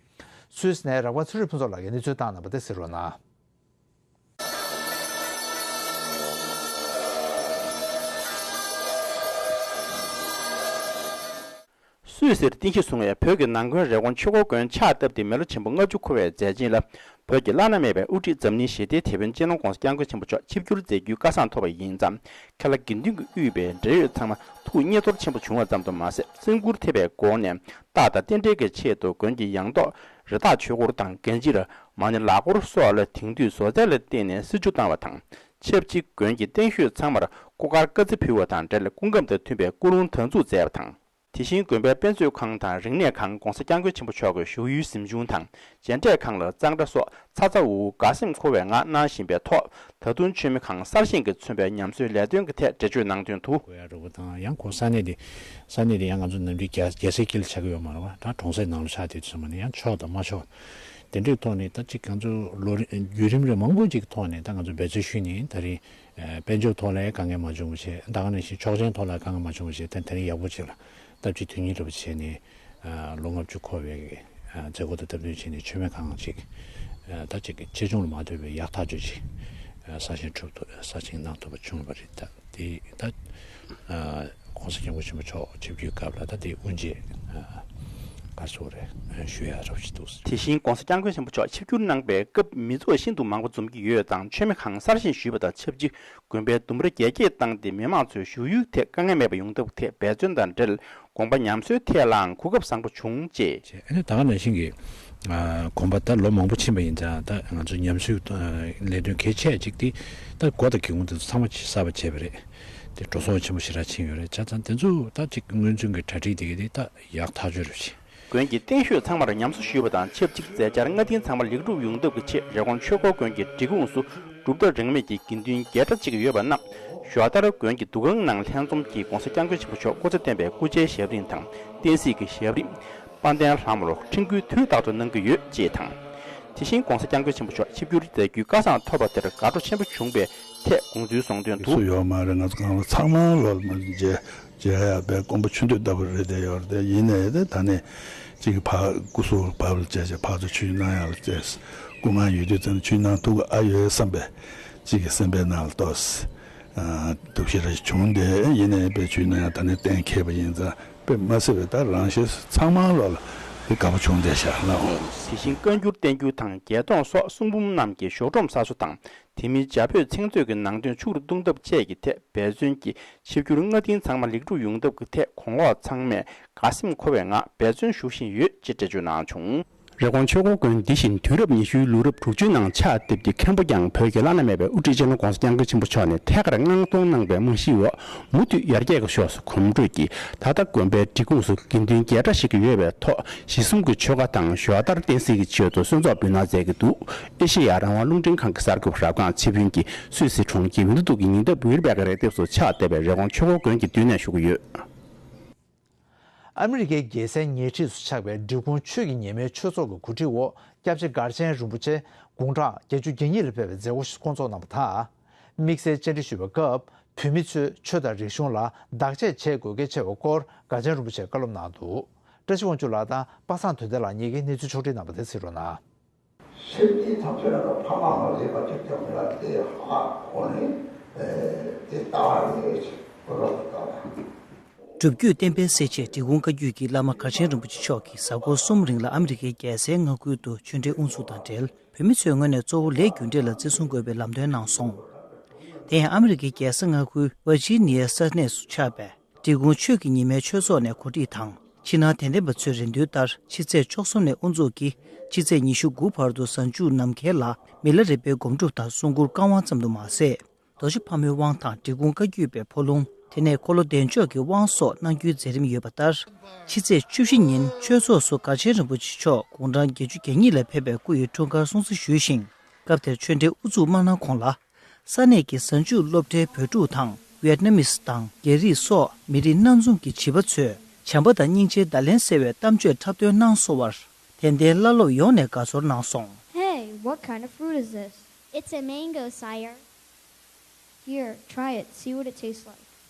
སུད་སི་ནས་རག་པ་ཚེ་རིང་ཕུན་ཚོགས་ལགས་ཀྱིས་གནས་ཚུལ་བཏང་གནང་བ་དེ་གསན་རོགས་གནང་། སུད་སིར་རྟེན་གཞི་བཟུང་བའི་བོད་ཀྱི་ནང་དགོན་རེབ་གོང་ཆོས་འཁོར་དགོན་ཕྱག་བཏབ་སྟེ་མི་ལོ་ཆེན་པོ་ལྔ་བཅུ་འཁོར་བའི་མཛད་རྗེས་ལ། བོད་ཀྱི་བླ་ན་མེད་པའི་དབུ་ཁྲིད་འཛམ་གླིང་ཞི་བདེའི་དེད་དཔོན་སྤྱི་ནོར་༸གོང་ས་༸སྐྱབས་མགོན་ཆེན་པོ་མཆོག་ཆིབས་བསྒྱུར་མཛད་རྒྱུའི་བཀའ་བཟང་ཐོབ་པ་ཡིན་ཙང་། ཁ་ལག་དགེ་འདུན་གྱིས་དབུས་པའི་འབྲེལ་ཡོད་ཚང་མ་ཐུགས་མཉེས་ཚོར་ཆེན་པོ་བྱུང་བ་ཙམ་དུ་མ་ཟད། སེམས་ཁུར་ཐེབས་པའི་སྒོ་ནས་རྟགས་དང་རྟེན་འབྲེལ་གྱི་ཆེད་དུ་དགོན་གྱི་ཡང་ཐོག་རི་དྭགས་ཆོས་འཁོར་དང་། གན་ཇིར་མ་ཎི་ལག་འཁོར་སོགས་ལ་དེང་དུས་བཟོ་རྩལ་ལ་བརྟེན་ནས་སིལ་ཆུ་བཏང་བ་དང་། ཆབས་ཅིག་དགོན་གྱི་རྟེན་ཤོས་ཚང་མར་སྐུ་དཀར་དཀར་རྩི་ཕུལ་བ་དང་འབྲེལ། སྐུ་ཁམས་དང་མཐུན་པའི་སྐུ་རླུང་དར་འཛུགས་མཛད་པ་དང་། དེ་བཞིན་དགོན་པའི་དཔེ་མཛོད་ཁང་དང་རིག་གནས་ཁང་། ༸གོང་ས་༸སྐྱབས་མགོན་ཆེན་པོ་མཆོག་གི་བཞུགས་ཡུལ་གཟིམ་ཆུང་དང་། མཇལ་འཕྲད་ཁང་ལ་གཙང་སྦྲ་སོགས་ཚ་ཚ་འུར་འུར་དགའ་སེམས་འཁོལ་བའི་ངང་གནང་བཞིན་པའི་ཐོག་ད་དུང་མཆོད་མེ་ཁང་གསར་བཞེངས་ཀྱིས་མཚོན་པའི་ཉམས་གསོའི་ལས་དོན་གྱི་ཐད་འགྲེལ་བརྗོད་གནང་དོན་དུ། དགོས་ཡ་འདྲ་པོ་དང་། ཡང་ཁོ་ས་གནས་དེ། ས་གནས་དེ་ཡང་ང་ཚོ་ནམ་རྒྱུན་རྒྱ་རྒྱལ་སའི་དཀྱིལ་ཆགས་ཀྱི་ཡོད་མ་རེད་བ། ད་གྲོང་གསེབ་ནང་ལ་ཆགས་དུས་ཙམ་པ་ནི་ཡང་ཆོག་དང་མ་ཆོག་དེ་འདྲའི་ཐོག་ནས། ད་ཅིག་ང་ཚོ་ལོ་རིམ་བརྒྱུད་རིམ་རེ་མང་པོ་ཅིག་གི་ཐོག་ནས་ད་ང་ཚོ་འབད་རྩོལ་ཞུས་ནས། ད་རིང་དཔལ་འབྱོར་ཐོག་ལ་དཀའ་ངལ་མ་བྱུང་བ་བྱས། ད་ག་ནང་བཞིན་ཆོག་མཆན་ཐོག་ལ་དཀའ་ངལ་མ་བྱུང་བ་བྱས། ད་དེ་རིང་ཡག་པོ་ཅིག་ལ་སྟབས་གཅིག་དོན་གཉིས་འདྲ་པོ་བྱས་ནས། ལོ་ལྔ་བཅུ་འཁོར་བའི་མཛད་སྒོ་དང་སྟབས་བསྟུན་བྱས་ནས་མཆོད་མེ་ཁང་ཅིག་ད་ཅིག་ཆེ་ཆུང་ལ་མ་ལྟོས་པའི་ཡག་ཐག་ཆོད་ཅིག་གསར་བཞེངས་གྲུབ་ཐུབ། གསར་བཞེངས་གནང་ཐུབ་པ་བྱུང་བ་རེད། ད་དེ་ད་༸གོང་ས་༸སྐྱབས་མགོན་ཆེན་པོ་མཆོག་ཆིབས་བསྒྱུར་སྐབས་ལ་ད་དེ་དབུ་འབྱེད་ག་སོ་རེད་ཞུ་ཡ་རབ་ཞིག་འདུག་དེ་བཞིན་༸གོང་ས་༸སྐྱབས་མགོན་ཆེན་པོ་མཆོག་ཆིབས་བསྒྱུར་གནང་པའི་སྐབས་མི་ཚོགས་ཤིན་ཏུ་མང་པོ་འཛོམས་ཀྱི་ཡོད་ཙང་། མཆོད་མེ་ཁང་གསར་བཞེངས་ཞུས་པ་དང་ཆབས་ཅིག་དགོན་པའི་ལྡུམ་ར་རྒྱ་སྐྱེད་བཏང་སྟེ་མི་མང་ཚོའི་བཞུགས་ཡུལ་དེ་དཀའ་ངལ་མེད་པ་ཡོང་ཐབས་ཐད་འབད་བརྩོན་དང་འབྲེལ། དགོན་པ་ཉམས་གསོའི་ཐད་ལའང་གོ་སྐབས་བཟང་པོ་བྱུང་ཅེས། ཨ་ནི་ད་ག་ནང་བཞིན་གྱི་ཨ་དགོན་པ་ད་ལོ་མང་པོ་ཕྱིན་པ་ཡིན་ཙང་། ད་ང་ཚོ་ཉམས་གསོའི་ཨ་ལས་དོན་གལ་ཆེ་ཅིག་དེ་ད་སྒོ་དང་སྒེའུ་ཁུང་དེ་ཚོ་ཚང་མ་གསར་པ་བྱས་པ་རེད། དེ་འགྲོ་སོང་ཆེན་པོ་ཞེ་དྲག་ཕྱིན་ཡོད་རེད། བྱས་ཙང་དེ་ཚོ་ད་ཅིག་སྔོན་ཚུན་གྱི་གྲ་སྒྲིག་དེ་གི་དེ་ད་ཡག་ཐག་ཆོད་རེད་ཅེས། དགོན་གྱི་རྟེན་ཤོས་ཚང་མར་ཉམས་གསོ་ཞུས་པ་དང་ཆབས་ཅིག་མཛད་འཆར་སྔ་རྟིང་ཚང་མ་ལེགས་གྲུབ་ཡོང་ཐབས་ཀྱི་ཆེད། རེབ་གོང་ཆོས་འཁོར་དགོན་གྱི་སྒྲིག་ཁོངས་སུ་གྲུབ་མཐའ་རིས་མེད་ཀྱི་དགེ་འདུན་བརྒྱད་གྲྭ་གཅིག་ཡོད་པ་རྣམས་ཞོ་ལྟར་དགོན་གྱི་འདུ་ཁང་ནང་ལྷན་འཛོམས་ཀྱིས་༸གོང་ས་༸སྐྱབས་མགོན་ཆེན་པོ་མཆོག་སྐུ་ཚེ་བརྟན་པའི་སྐུ་ཕྱྭའི་ཞབས་རིམ་དང་བསྟན་སྲིད་ཀྱི་ཞབས་རིམ། དཔལ་ལྡན་ལྷ་མོར་འཕྲིན་བསྐུལ་དུས་རྟག་ཏུ་གནང་གི་ཡོད་ཅེས་དང་། དེ་བཞིན་༸གོང་ས་༸སྐྱབས་མགོན་ཆེན་པོ་མཆོག་ཆིབས་བསྒྱུར་མཛད་རྒྱུའི་བཀའ་བཟང་ཐོབ་པ་དེར་དགའ་སྤྲོ་ཆེན་པོ་བྱུང་བའི་ཐད་དགོངས་ཚུལ་གསུངས་དོན་དུ། སུ་ཡོད་མ་རེད། ང་ཚོ་གང་ལ་ཚང་མ་ལོ་མཇལ་མཇལ་ཡག་པའི་དཀོན་པོ་ཆུ་འདོད་ལྟ་བུ་རེད་བསྡད་ཡོད་རེད། དེ་ཡིན་ནའི་དེ་ད་ནི་གཅིག་གི་ཕར་སྐུ་གཟུགས་བབས་ལ་བཅར་བྱས། ཕར་ཚུར་ཆུ་གནང་ཡག་ལ་བཅར། སྐུ་ངལ་ཡོད་དུས་ཙམ་ཆུ་གནང་ཐུབ་ཀྱི་ཨ་ཡོད་བསམ་པའི་གཅིག་གི་སེམས་པའི་ནང་ལ་ཏོག་ཙམ་སྡུག་ཤོས་རེ་བྱུང་། དེ་ཡིན་ནའི་དཔེ་ཆུ་གནང་ཡག་ད་ནི་གཏན་འཁེལ་བ་ཡིན་ཙང་། དཔེ་མ་སྲིད་པའི་ད་རང་བཞིན་ཚང་མ་ལོ་ལ་དེ་དགའ་པོ་བྱུང་བསྡད་ཤག་ལགས། དེ་བཞིན་བཀའ་འགྱུར་བསྟན་འགྱུར་དང་རྒྱས་མཐོང་སོགས་གསུང་འབུམ་རྣམས་ཀྱི་ཞོ་སྒྲོམ་གསར་བཟོ་དང་། དེ་མིན་བྱ་སྤོས་ཚེག་མཛོད་ཀྱི་ནང་དོན་ཕྱུག་རུ་གཏོང་ཐབས་བཅས་ཀྱི་ཐད་འབད་བརྩོན་གྱིས་ཆིབས་བསྒྱུར་སྔ་རྟིང་ཚང་མ་ལེགས་གྲུབ་ཡོང་ཐབས་ཀྱི་ཐད་གོང་འོག་ཚང་མས་དགའ་སེམས་འཁོལ་བའི་ངང་འབད་བརྩོན་ཞུ་བཞིན་ཡོད་ཅེས་འགྲེལ་བརྗོད་གནང་བྱུང་། རེབ་གོང་ཆོས་འཁོར་དགོན་འདི་བཞིན་དུས་རབས་ཉི་ཤུའི་ལོ་རབས་དྲུག་ཅུའི་ནང་ཕྱག་བཏབ་ཀྱི་མཁན་པོ་ཀྱང་བོད་ཀྱི་བླ་ན་མེད་པའི་དབུ་ཁྲིད་སྤྱི་ནོར་༸གོང་ས་༸སྐྱབས་མགོན་ཆེན་པོ་མཆོག་ནས་ཐད་ཀར་མངགས་གཏོང་གནང་བའི་རྨང་གཞིའི་འོག་མུ་མཐུད་ཡར་རྒྱས་ཀྱི་ཕྱོགས་སུ་གོམ་བགྲོད་ཀྱིས། ད་ལྟ་དགོན་པའི་སྒྲིག་ཁོངས་སུ་དགེ་འདུན་བརྒྱད་གྲྭ་ཞིག་ཡོད་པའི་ཐོག་གཞི་གསུམ་གྱི་ཆོ་ག་དང་ཞོ་ལྟར་བསྟན་སྲིད་ཀྱི་ཆེད་དུ་གསོལ་ཚོགས་འབུལ་གནང་མཛད་ཀྱི་འདུག་ཨེ་ཤེ་ཡ་རང་དབང་རླུང་འཕྲིན་ཁང་གི་གསར་འགོད་པ་རབ་སྒང་ཚེ་ཕུན་གྱིས་སུད་སི་གྲོང་ཁྱེར་ཝིན་ཏུ་ཀྱི་ཉེ་འདབས་ཝིར་བེག་གི་རི་ལྡེབས་སུ་ཕྱག་བཏབ་པའི་རེབ་གོང་ཆོས་འཁོར་དགོན་གྱི་མདུན་ནས་ཞུ་གི་ཡོད། ཨ་མི་རི་ཀའི་རྒྱལ་སའི་ཉེ་འཁྲིས་སུ་ཆགས་པའི་འབྲི་གུང་ཆོས་ཀྱི་ཉི་མའི་ཆོས་ཚོགས་ཀྱི་གོ་སྒྲིག་འོག་སྐྱབས་རྗེ་མགར་ཆེན་རིན་པོ་ཆེ་དགུང་གྲངས་བརྒྱད་ཅུ་གྱ་གཉིས་ལ་ཕེབས་པའི་མཛད་སྒོ་ཞིག་སྐོང་ཚོགས་གནང་བ་དང་། དམིགས་བསལ་བཅར་འདྲི་ཞུས་པའི་སྐབས། བོད་མི་ཚོས་ཆོས་དང་རིག་གཞུང་ལ་བདག་གཅེས་བྱེད་དགོས་གལ་ཆེ་བའི་སྐོར་མགར་ཆེན་རིན་པོ་ཆེས་བཀའ་སློབ་གནང་འདུག། བཀྲ་ཤིས་དབང་ཕྱུག་ལགས་དང་པ་སངས་དོན་ལྡན་ལགས་གཉིས་ཀྱིས་གནས་ཚུལ་ཕྱོགས་སྒྲིག་གནང་བ་དེ་གཟིགས་རོགས་གནང་། སེམས་ཅན་ཐམས་ཅད་ལ་ཕ་མ་མ་བྱས་པ་ཅིག་ཀྱང་མེད་ལ། དེ་ཧ་གོ་ནས་དེ་ལྟ་བ་རེད་ཅེས་གོ་རོགས་ལྟ་བ། སྒྲུབ་བརྒྱུད་བསྟན་པའི་གསལ་བྱེད་འབྲི་གུང་བཀའ་བརྒྱུད་ཀྱི་བླ་མ་མགར་ཆེན་རིན་པོ་ཆེ་མཆོག་གིས་གཟའ་འཁོར་གསུམ་རིང་ལ་ཨ་མི་རི་ཀའི་རྒྱལ་སའི་མངའ་ཁུལ་དུ་ཆོས་འབྲེལ་དབུ་འཛུགས་དང་འབྲེལ། བོད་མི་ཚོའི་ངོས་ནས་གཙོ་བོ་ལས་རྒྱུ་འབྲས་ལ་བརྩི་སྲུང་དགོས་པའི་ལམ་སྟོན་གནང་སོང་། དེ་ཡང་ཨ་མི་རི་ཀའི་རྒྱལ་ས་མངའ་ཁུལ་ཝར་ཇི་ནི་ཡའི་ས་གནས་སུ་ཆགས་པའི་འབྲི་གུང་ཆོས་ཀྱི་ཉི་མའི་ཆོས་ཚོགས་ནས་གོ་སྒྲིག་དང་། ཕྱི་ནང་དད་ལྡན་པ་ཚོའི་རེ་འདུན་ལྟར་ཕྱི་ཚེས་བཅུ་གསུམ་ནས་དབུ་འཛུགས་ཀྱིས་ཕྱི་ཚེས་ཉི་ཤུ་དགུ་བར་དུ་གཟའ་མཇུག་ནམ་མཁའི་ལ་མི་ལ་རས་པའི་སྒོམ་སྒྲུབ་དང་གསུང་མགུར་བཀའ་དབང་ཙམ་དུ་མ་ཟད། རྡོ་རྗེ་ཕག་མོའི་དབང་དང་འབྲི་གུང་བཀའ་བརྒྱུད་པའི་འཕོ་ལུང་། དེ་ནས་འཁོར་ལོ་བདེ་མཆོག་གི་དབང་སོགས་གནང་རྒྱུའི་མཛད་རིམ་ཡོད་པ་ལྟར། ཕྱི་ཚེས་བཅུ་བཞི་ཉིན་ཆོས་ཚོགས་སུ་མགར་ཆེན་རིན་པོ་ཆེ་མཆོག་དགུང་གྲངས་བརྒྱད་ཅུ་གྱ་གཉིས་ལ་ཕེབས་པའི་སྐུ་ཡི་འཁྲུངས་སྐར་སྲུང་བརྩི་ཞུས་ཤིང་། སྐབས་དེར་ཆོས་འབྲེལ་དབུ་འཛུགས་མ་གནང་གོང་ལ། ས་གནས་ཀྱི་གཟའ་མཇུག་སློབ་གྲྭའི་བོད་ཕྲུག་དང་ཝེད་ནམ་མིས་དང་རྒྱ་རིགས་སོགས་མི་རིགས་སྣ་འཛོམས་ཀྱི་བྱིས་པ་ཚོས་བྱམས་པ་དང་སྙིང་རྗེའི་བརྡ་ལན་གསལ་བའི་གཏམ་བརྗོད་འཁྲབ་སྟོན་གནང་སོང་བར། དད་ལྡན་བླ་སློབ་ཡོངས་ནས་དགའ་ཚོར་གནང་སོང་། Hey, what kind of fruit is this? It's a mango, sire. Here, try it, see what it tastes like.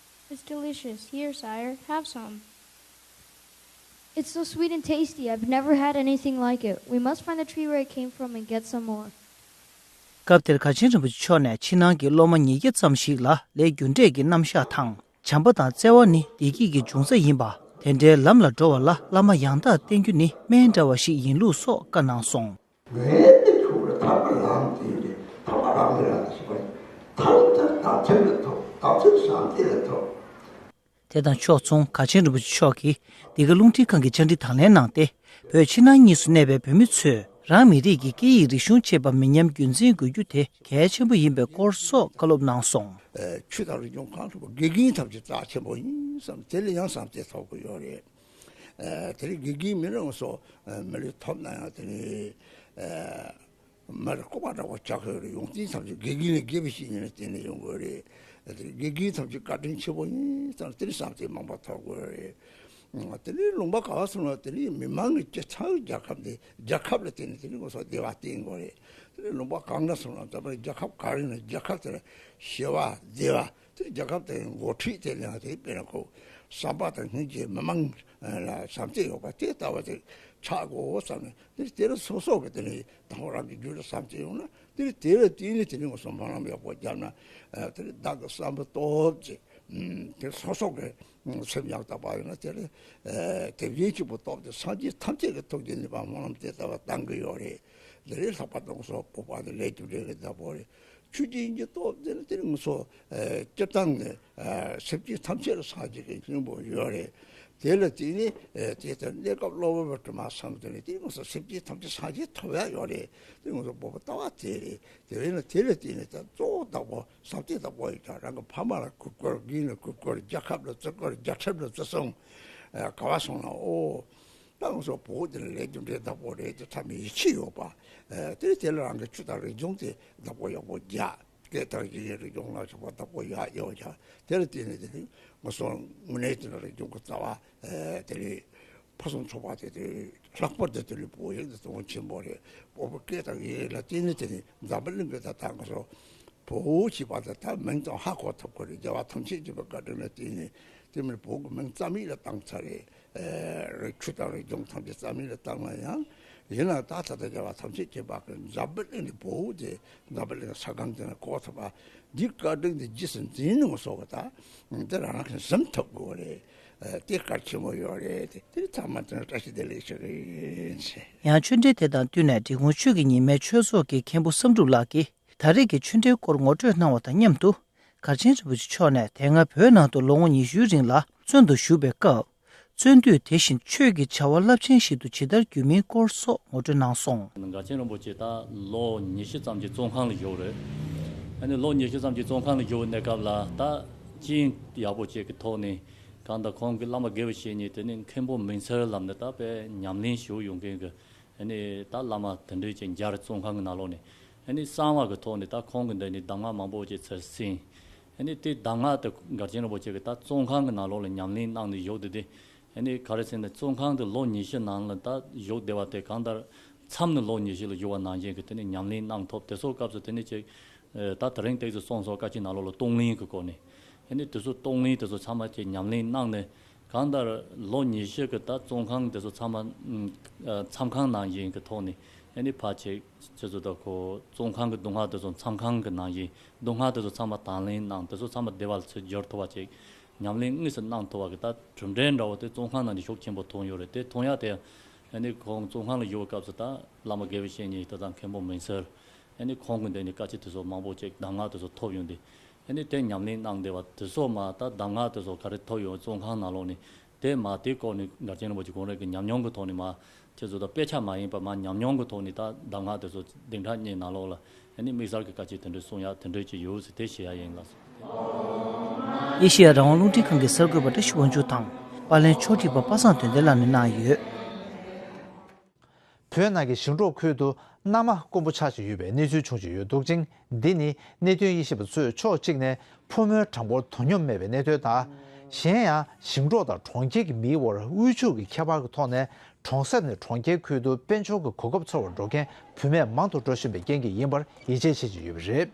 It's delicious. Here, sire, have some. It's so sweet and tasty. I've never had anything like it. We must find the tree where it came from and get some more. སྐབས་དེར་མགར་ཆེན་རིན་པོ་ཆེ་མཆོག་ནས་ཕྱི་ནང་གི་སློབ་མ་ཉིས་བརྒྱ་ཙམ་ཞིག་ལ་ལས་རྒྱུ་འབྲས་ཀྱི་རྣམ་གཞག་དང་། བྱམས་པ་དང་བརྩེ་བ་ནི་བདེ་སྐྱིད་ཀྱི་འབྱུང་རྩ་ཡིན་པ། དེ་འདྲའི་ལམ་ལ་འགྲོ་བ་ལ་བླ་མ་ཡང་དག་བསྟེན་རྒྱུ་ནི་སྨན་འདྲ་བ་ཞིག་ཡིན་ལུགས་སོགས་བཀའ་གནང་སོང་། ངའི་ཐུགས་ལ་ཐར་པ་ལམ་དེ་རེད། ཐར་པ་རང་མི་རང་ཞིག་པ་ཐར་ཐར་དམ་ཚིག་ལ་ཐོབ། དམ་ཚིག་བྱམས་བརྩེ་ལ་ཐོབ། དེ་དང་ཕྱོགས་མཚུངས་མགར་ཆེན་རིན་པོ་ཆེ་མཆོག་གིས་འདི་ག་རླུང་འཕྲིན་ཁང་གི་བཅར་འདྲི་དང་ལེན་གནང་སྟེ། བོད་ཕྱི་ནང་གཉིས་སུ་གནས་པའི་བོད་མི་ཚོས་རང་མི་རིགས་ཀྱི་སྐད་ཡིག་རིག་གཞུང་བཅས་པ་མི་ཉམས་རྒྱུན་འཛིན་དགོས་རྒྱུ་དེ་གལ་ཆེན་པོ་ཡིན་པའི་སྐོར་སོགས་བཀའ་སློབ་གནང་སོང་། ཆོས་དང་རིག་གཞུང་གང་ཐུབ་པ་དགེ་རྒན་ཐམས་ཅད་རྩ་ཆེན་པོ་ཡིན་བསམ། དེ་ལ་ཡང་བསམ་གཏན་ཐོབ་དགོས་ཡོད་རེད། དེ་རིང་དགེ་རྒན་མི་རིང་སོགས་མི་ལུས་ཐོབ་ན་ཡང་དེ་ནི། མར་ལྐུགས་པ་འདྲ་བོ་ཆགས་ཡོད་རེད། ཡོང་དུས་ཐམས་ཅད་དགེ་རྒན་ལས་དགེ་བའི་བཤེས་གཉེན་ལ་བརྟེན་ནས་ཡོང་དགོས་རེད། དགེ་རྒན་ཐམས་ཅད་བཀའ་དྲིན་ཆེ་བོ་ཡིན་ཙང་དེ་ནི་བསམ་གཏན་མང་པོ་ཐོབ་དགོས་རེད། དེ་ནི་ལུང་པ་ག་བ་སོང་ན་དེ་ནི་མི་མང་གི་སྤྱི་ཚོགས་རྒྱལ་ཁབ་འདི་རྒྱལ་ཁབ་ལ་བརྟེན་ནས་དེ་ནི་ང་ཚོ་བདེ་བ་བསྟེན་དགོས་རེད། དེ་ནི་ལུང་པ་གང་ལ་སོང་ན་ད་བར་རྒྱལ་ཁབ་ག་རེ་ན་རྒྱལ་ཁབ་དེ་ལ་ཞི་བ་བདེ་བ། དེ་རྒྱལ་ཁབ་དེའི་འགོ་ཁྲིད་དེ་ལ་དེ་དཔེར་ན་ཁོ་བསམ་པ་དང་སྙིང་རྗེ་མི་མང་ལ་བསམ་གཏན་ཡོད་པ་དེ་ལྟ་བུ་དེ་ཆགས་དགོས་བསམ་ནས་དེ་དེ་ལ་སོ་སོ་གི་དེ་ནི་དང་པོ་རང་གི་རྒྱུད་ལ་བསམ་གཏན་ཡོང་ན་དེ་ལ་དེ་ལ་བརྟེན་ནས་དེ་ནི་ང་ཚོ་སྨོན་ལམ་ཡག་པོ་བརྒྱབ་ན་དེ་ལ་བདག་གི་བསམ་པ་སྟོབས་ཀྱིས་དེ་སོ་སོ་གི་སེམས་ཡག་དག་པ་ཡོང་ན་དེ་ལ་དེ་བཞིན་གཅིག་པུ་སྟོབས་དེ་སངས་རྒྱས་ཐམས་ཅད་ཀྱི་ཐུགས་ཀྱི་ནུས་པ་སྨོན་ལམ་དེ་ལྟ་བུ་བཏང་གི་ཡོད་རེད། དེ་ལས་ལྷག་པར་དུ་ང་ཚོ་བོད་པ་དེ་ལས་རྒྱུ་འབྲས་ཀྱི་བདག་པོ་རེད། ཆོས་ཀྱི་དབྱིངས་ཀྱི་སྟོབས་དེ་ནི་དེ་ནི་ང་ཚོ་སྤྱིར་བཏང་ནས་སེམས་ཅན་ཐམས་ཅད་ལ་སངས་རྒྱས་ཀྱི་སྙིང་པོ་ཡོད་རེད། དེ་ལ་བརྟེན་ནས་དེ་ལྟར་གནས་སྐབས་སློབ་དཔོན་པོ་དྲི་མ་བསམ་དེ་ནི་དེ་ནི་ང་ཚོ་སེམས་ཅན་ཐམས་ཅད་སངས་རྒྱས་ཐོབ་ཡ་ཡོད་རེད། དེ་ནི་ང་ཚོ་བོད་པ་ལྟ་བ་དེ་རེད། དེ་བས་ན་དེ་ལ་བརྟེན་ནས་ད་གཙོ་བོ་བདག་པོ་བསམ་གཏན་བདག་པོ་ཡིན་ཀྱང་རང་གི་ཕ་མ་ལ་གུས་བཀུར། རྒན་ལ་གུས་བཀུར། རྒྱལ་ཁབ་ལ་བརྩི་བཀུར། རྒྱལ་ཁྲིམས་ལ་བརྩི་སྲུང་ག་བ་སོང་ན་ཨོ། ད་ང་ཚོ་བོད་འདི་ལ་ལས་རྒྱུ་འབྲས་བདག་པོ་རེད་དེ་ཐ་མའི་ཡིད་ཆེས་ཡོད་པ། དེ་དེ་ལ་རང་གི་ཆོས་དང་རིག་གཞུང་དེ་བདག་པོ་ཡག་པོ་རྒྱག་སྐད་དང་ཡི་གེ་རིག་གཞུང་ལ་སོགས་པ་བདག་པོ་ཡག་ཡོད་ཀྱང་དེ་ལ་བརྟེན་ནས་དེ་ནི་ང་ཚོ་དངོས་གནས་དེ་ལ་རིག་གཞུང་གི་རྩ་བ་དེ་ལས་ཕུན་སུམ་ཚོགས་པ་དེ་དེ་ལྷག་པར་དུ་དེ་ལས་བོད་ཡིག་དེ་དོན་ཆེན་པོ་རེད། བོད་པའི་སྐད་དང་ཡི་གེ་ལ་བརྟེན་ནས་དེ་ནི་འཛམ་བུ་གླིང་གི་ད་ལྟ་ང་ཚོ་བོད་ཞེས་པ་དེ་ད་མིང་ཙམ་ཧ་གོ་ཐུབ་ཀྱི་རེད། རྒྱལ་བ་ཐམས་ཅད་མཁྱེན་པའི་བཀའ་དྲིན་ལ་བརྟེན་ནས་དེ་མིན་བོད་ཀྱི་མིང་རྩ་མེད་ལ་བཏང་ཚར་རེད། རི་ཆུ་དང་རི་ལྗོངས་ཐམས་ཅད་རྩ་མེད་ལ་བཏང་ན་ཡང་ཡིན་ན་ད་ད་ལྟ་རྒྱལ་བ་ཐམས་ཅད་མཁྱེན་པ་གི་འཛམ་བུ་གླིང་གི་བོད་དེ་འཛམ་བུ་གླིང་ས་སྒང་དེ་ན་གོ་ཐུབ་པ་འདི་བཀའ་དྲིན་དེ་རྗེས་སུ་འཛིན་ནུས་སོགས་ཀྱི་ད་དེ་རང་རང་གི་ཟིན་ཐུབ་དགོས་རེད། དེ་གལ་ཆེན་པོ་ཡོད་རེད། དེ་དེ་ཚང་མ་དེ་བཀྲ་ཤིས་བདེ་ལེགས་ཞུ་གི་ཡིན། ཡང་ཆོས་འབྲེལ་དེ་དང་བསྟུན་ནས་འབྲི་གུང་ཆོས་ཀྱི་ཉི་མའི་ཆོས་ཚོགས་ཀྱི་མཁན་པོ་བསམ་གྲུབ་ལགས་ཀྱིས། ད་རེས་ཀྱི་ཆོས་འབྲེལ་སྐོར་ངོ་སྤྲོད་གནང་བ་དང་མཉམ་དུ། མགར་ཆེན་རིན་པོ་ཆེ་མཆོག་ནས་དེ་སྔ་བོད་ནང་དུ་ལོ་ངོ་ཉི་ཤུའི་རིང་ལ་བཙོན་དུ་བཞུགས་པའི་སྐབས། བཙོན་དུས་དེ་བཞིན་ཆོས་ཀྱི་བྱ་བ་རླབས་ཆེན་ཞིག་ཏུ་ཇི་ལྟར་གྱུར་མིན་སྐོར་སོགས་ངོ་སྤྲོད་གནང་སོང་། མགར་ཆེན་རིན་པོ་ཆེ་ད་ལོ་ཉི་ཤུ་ཙམ་གྱི་བཙོན་ཁང་ལ་བཞུགས་རེད། ཨ་ནི་ལོ་ཉི་ཤུ་ཙམ་གྱི་བཙོན་ཁང་ལ་བཞུགས་གནས་སྐབས་ལ་ད་རྐྱེན་ཡག་པོ་ཅིག་གི་ཐོག་ནས་གང་ལྟར་ཁོང་གི་བླ་མ་དགེ་བའི་བཤེས་གཉེན་དེ་ནི་མཁན་པོ་མིང་ཚར་ལབ་ནས་ད་དཔེ་ཉམས་ལེན་ཞུ་ཡོང་མཁན་གྱི། ཨ་ནི་ད་བླ་མ་དེ་འདྲའི་ཅིག་མཇལ་བཙོན་ཁང་གི་ནང་ལོགས་ནས། ཨ་ནི་གསང་བ་གི་ཐོག་ནས་ད་ཁོང་གི་འདི་ནི་གདམས་ངག་མང་པོ་ཅིག་ཚུར་གསན། ཨ་ནི་དེ་གདམས་ངག་དེ་མགར་ཆེན་རིན་པོ་ཆེ་གིས་ད་བཙོན་ཁང་གི་ནང་ལོགས་ལ་ཉམས་ལེན་གནང་ནས་བཞུགས་བསྡད་དེ། ཨ་ནི་ག་རེ་ཟེར་ན་བཙོན་ཁང་དུ་ལོ་ཉི་ཤུ་ནང་ལ་ད་བཞུགས་བསྡད་པ་དེ་གང་ལྟར་མཚམས་ནས་ལོ་ཉི་ཤུ་ལ་བཞུགས་པ་ནང་བཞིན་གྱི་དེ་ནི་ཉམས་ལེན་གནང་ཐུབ། དེ་ཚོ་སྐབས་སུ་དེ་ནི་ཅིག་ཨ་ད་དེ་རིང་ཏོག་ཙམ་སོང་སོང་བཀའ་སྤྱི་ནང་ལོགས་ལ་གཏོང་ལེན་གྱི་སྐོར་ནས། ཨ་ནི་དེ་ཚོ་གཏོང་ལེན་དེ་ཚོ་ཚང་མ་ཅིག་ཉམས་ལེན་གནང་ནས། གང་ལྟར་ལོ་ཉི་ཤུ་གི་ད་བཙོན་ཁང་དེ་ཚོ་ཚང་མ་ཨ་མཚམས་ཁང་ནང་བཞིན་གྱི་ཐོག་ནས། ཨ་ནི་ཕར་ཅིག་ཁྱེད་ཚོ་ད་ཁོ་བཙོན་ཁང་གི་སྡུག་བསྔལ་དེ་ཚོ་མཚམས་ཁང་གི་ནང་བཞིན་སྡུག་བསྔལ་དེ་ཚོ་ཚང་མ་དང་ལེན་གནང་། དེ་ཚོ་ཚང་མ་བདེ་བ་ལ་ཚུར་འགྱུར་ཐུབ་པ་ཅིག་ཉམས་ལེན་དངོས་སུ་གནང་ཐུབ་པ་གི་ད་གྲུབ་འབྲས་འདྲ་བོ་དེ་བཙོན་ཁང་ནང་ནས་ཤུགས་ཆེན་པོ་ཐོན་ཡོད་རེད། དེ་ཐོན་ཡག་དེ་ཡང་ཨ་ནི་ཁོང་བཙོན་ཁང་ལ་ཡོད་པའི་སྐབས་སུ་ད་བླ་མ་དགེ་བའི་བཤེས་གཉེན་ད་ད་མཁན་པོ་མིང་སེར། ཨ་ནི་ཁོང་གི་འདི་ནི་བཀའ་སྤྱི་དེ་ཚོ་མང་པོ་ཅིག་གདམས་ངག་དེ་ཚོ་ཐོབ་ཡོང་དུས། ཨ་ནི་དེ་ཉམས་ལེན་གནང་བསྡད་པ་དེ་ཚོ་མ་ད་གདམས་ངག་དེ་ཚོ་ག་རེ་ཐོབ་ཡོང་བཙོན་ཁང་ནང་ལོགས་ནས། དེ་མ་དེ་སྐོར་ནས་འགར་ཆེན་རིན་པོ་ཆེ་ཁོང་རང་གི་ཉམས་མྱོང་གི་ཐོག་ནས་མ་ཁྱེད་ཚོ་ད་དཔེ་ཆ་མ་ཡིན་པ་མ་ཉམས་མྱོང་གི་ཐོག་ནས་ད་གདམས་ངག་དེ་ཚོ་བདུན་ཕྲག་གཉིས་ནང་ལོགས་ལ་ཨ་ནི་དམིགས་བསལ་གྱི་བཀའ་སྤྱི་དེ་འདྲ་གསུང་ཡག་དེ་འདྲ་ཅིག་ཡོད་ཟེར་དེ་བཤད་ཡག་ཡིན་ལགས་སོ། ཨེ་ཤེ་ཡ་རང་དབང་རླུང་འཕྲིན་ཁང་གི་གསར་འགོད་པ་བཀྲ་ཤིས་དབང་ཕྱུག་དང་པར་ལེན་ཕྱོགས་སྒྲིག་པ་པ་སངས་དོན་ལྡན་ལགས་ནས་གནང་ཡོད། བོད་ནང་གི་ཞིང་འབྲོག་ཁུལ་དུ་གནའ་མ་དཀོན་པོ་ཆགས་བཞིན་ཡོད་པའི་གནས་ཚུལ་བྱུང་བཞིན་ཡོད་འདུག་ཅིང་། འདི་ནི་གནད་དོན་དབྱེ་ཞིབ་པ་ཚོས་ཕྱོགས་གཅིག་ནས་ཕོ་མོའི་གྲངས་འབོར་དོ་སྙོམས་མེད་པའི་གནད་དོན་དང་། གཞན་ཡང་ཞིང་འབྲོག་དང་གྲོང་ཁྱེར་གྱི་མིའི་དབར་དབུལ་ཕྱུག་གི་ཁྱད་པར་གྱི་ཐོག་ནས་གྲོང་གསེབ་ནས་གྲོང་ཁྱེར་ཁུལ་དུ་དཔལ་འབྱོར་གྱི་གོ་སྐབས་འཚོལ་བར་འགྲོ་མཁན་བུད་མེད་མང་དུ་འགྲོ་བཞིན་པའི་རྐྱེན་གྱིས་ཡིན་པར་ཡིད་ཆེས་བྱེད་ཀྱི་ཡོད་པ་རེད།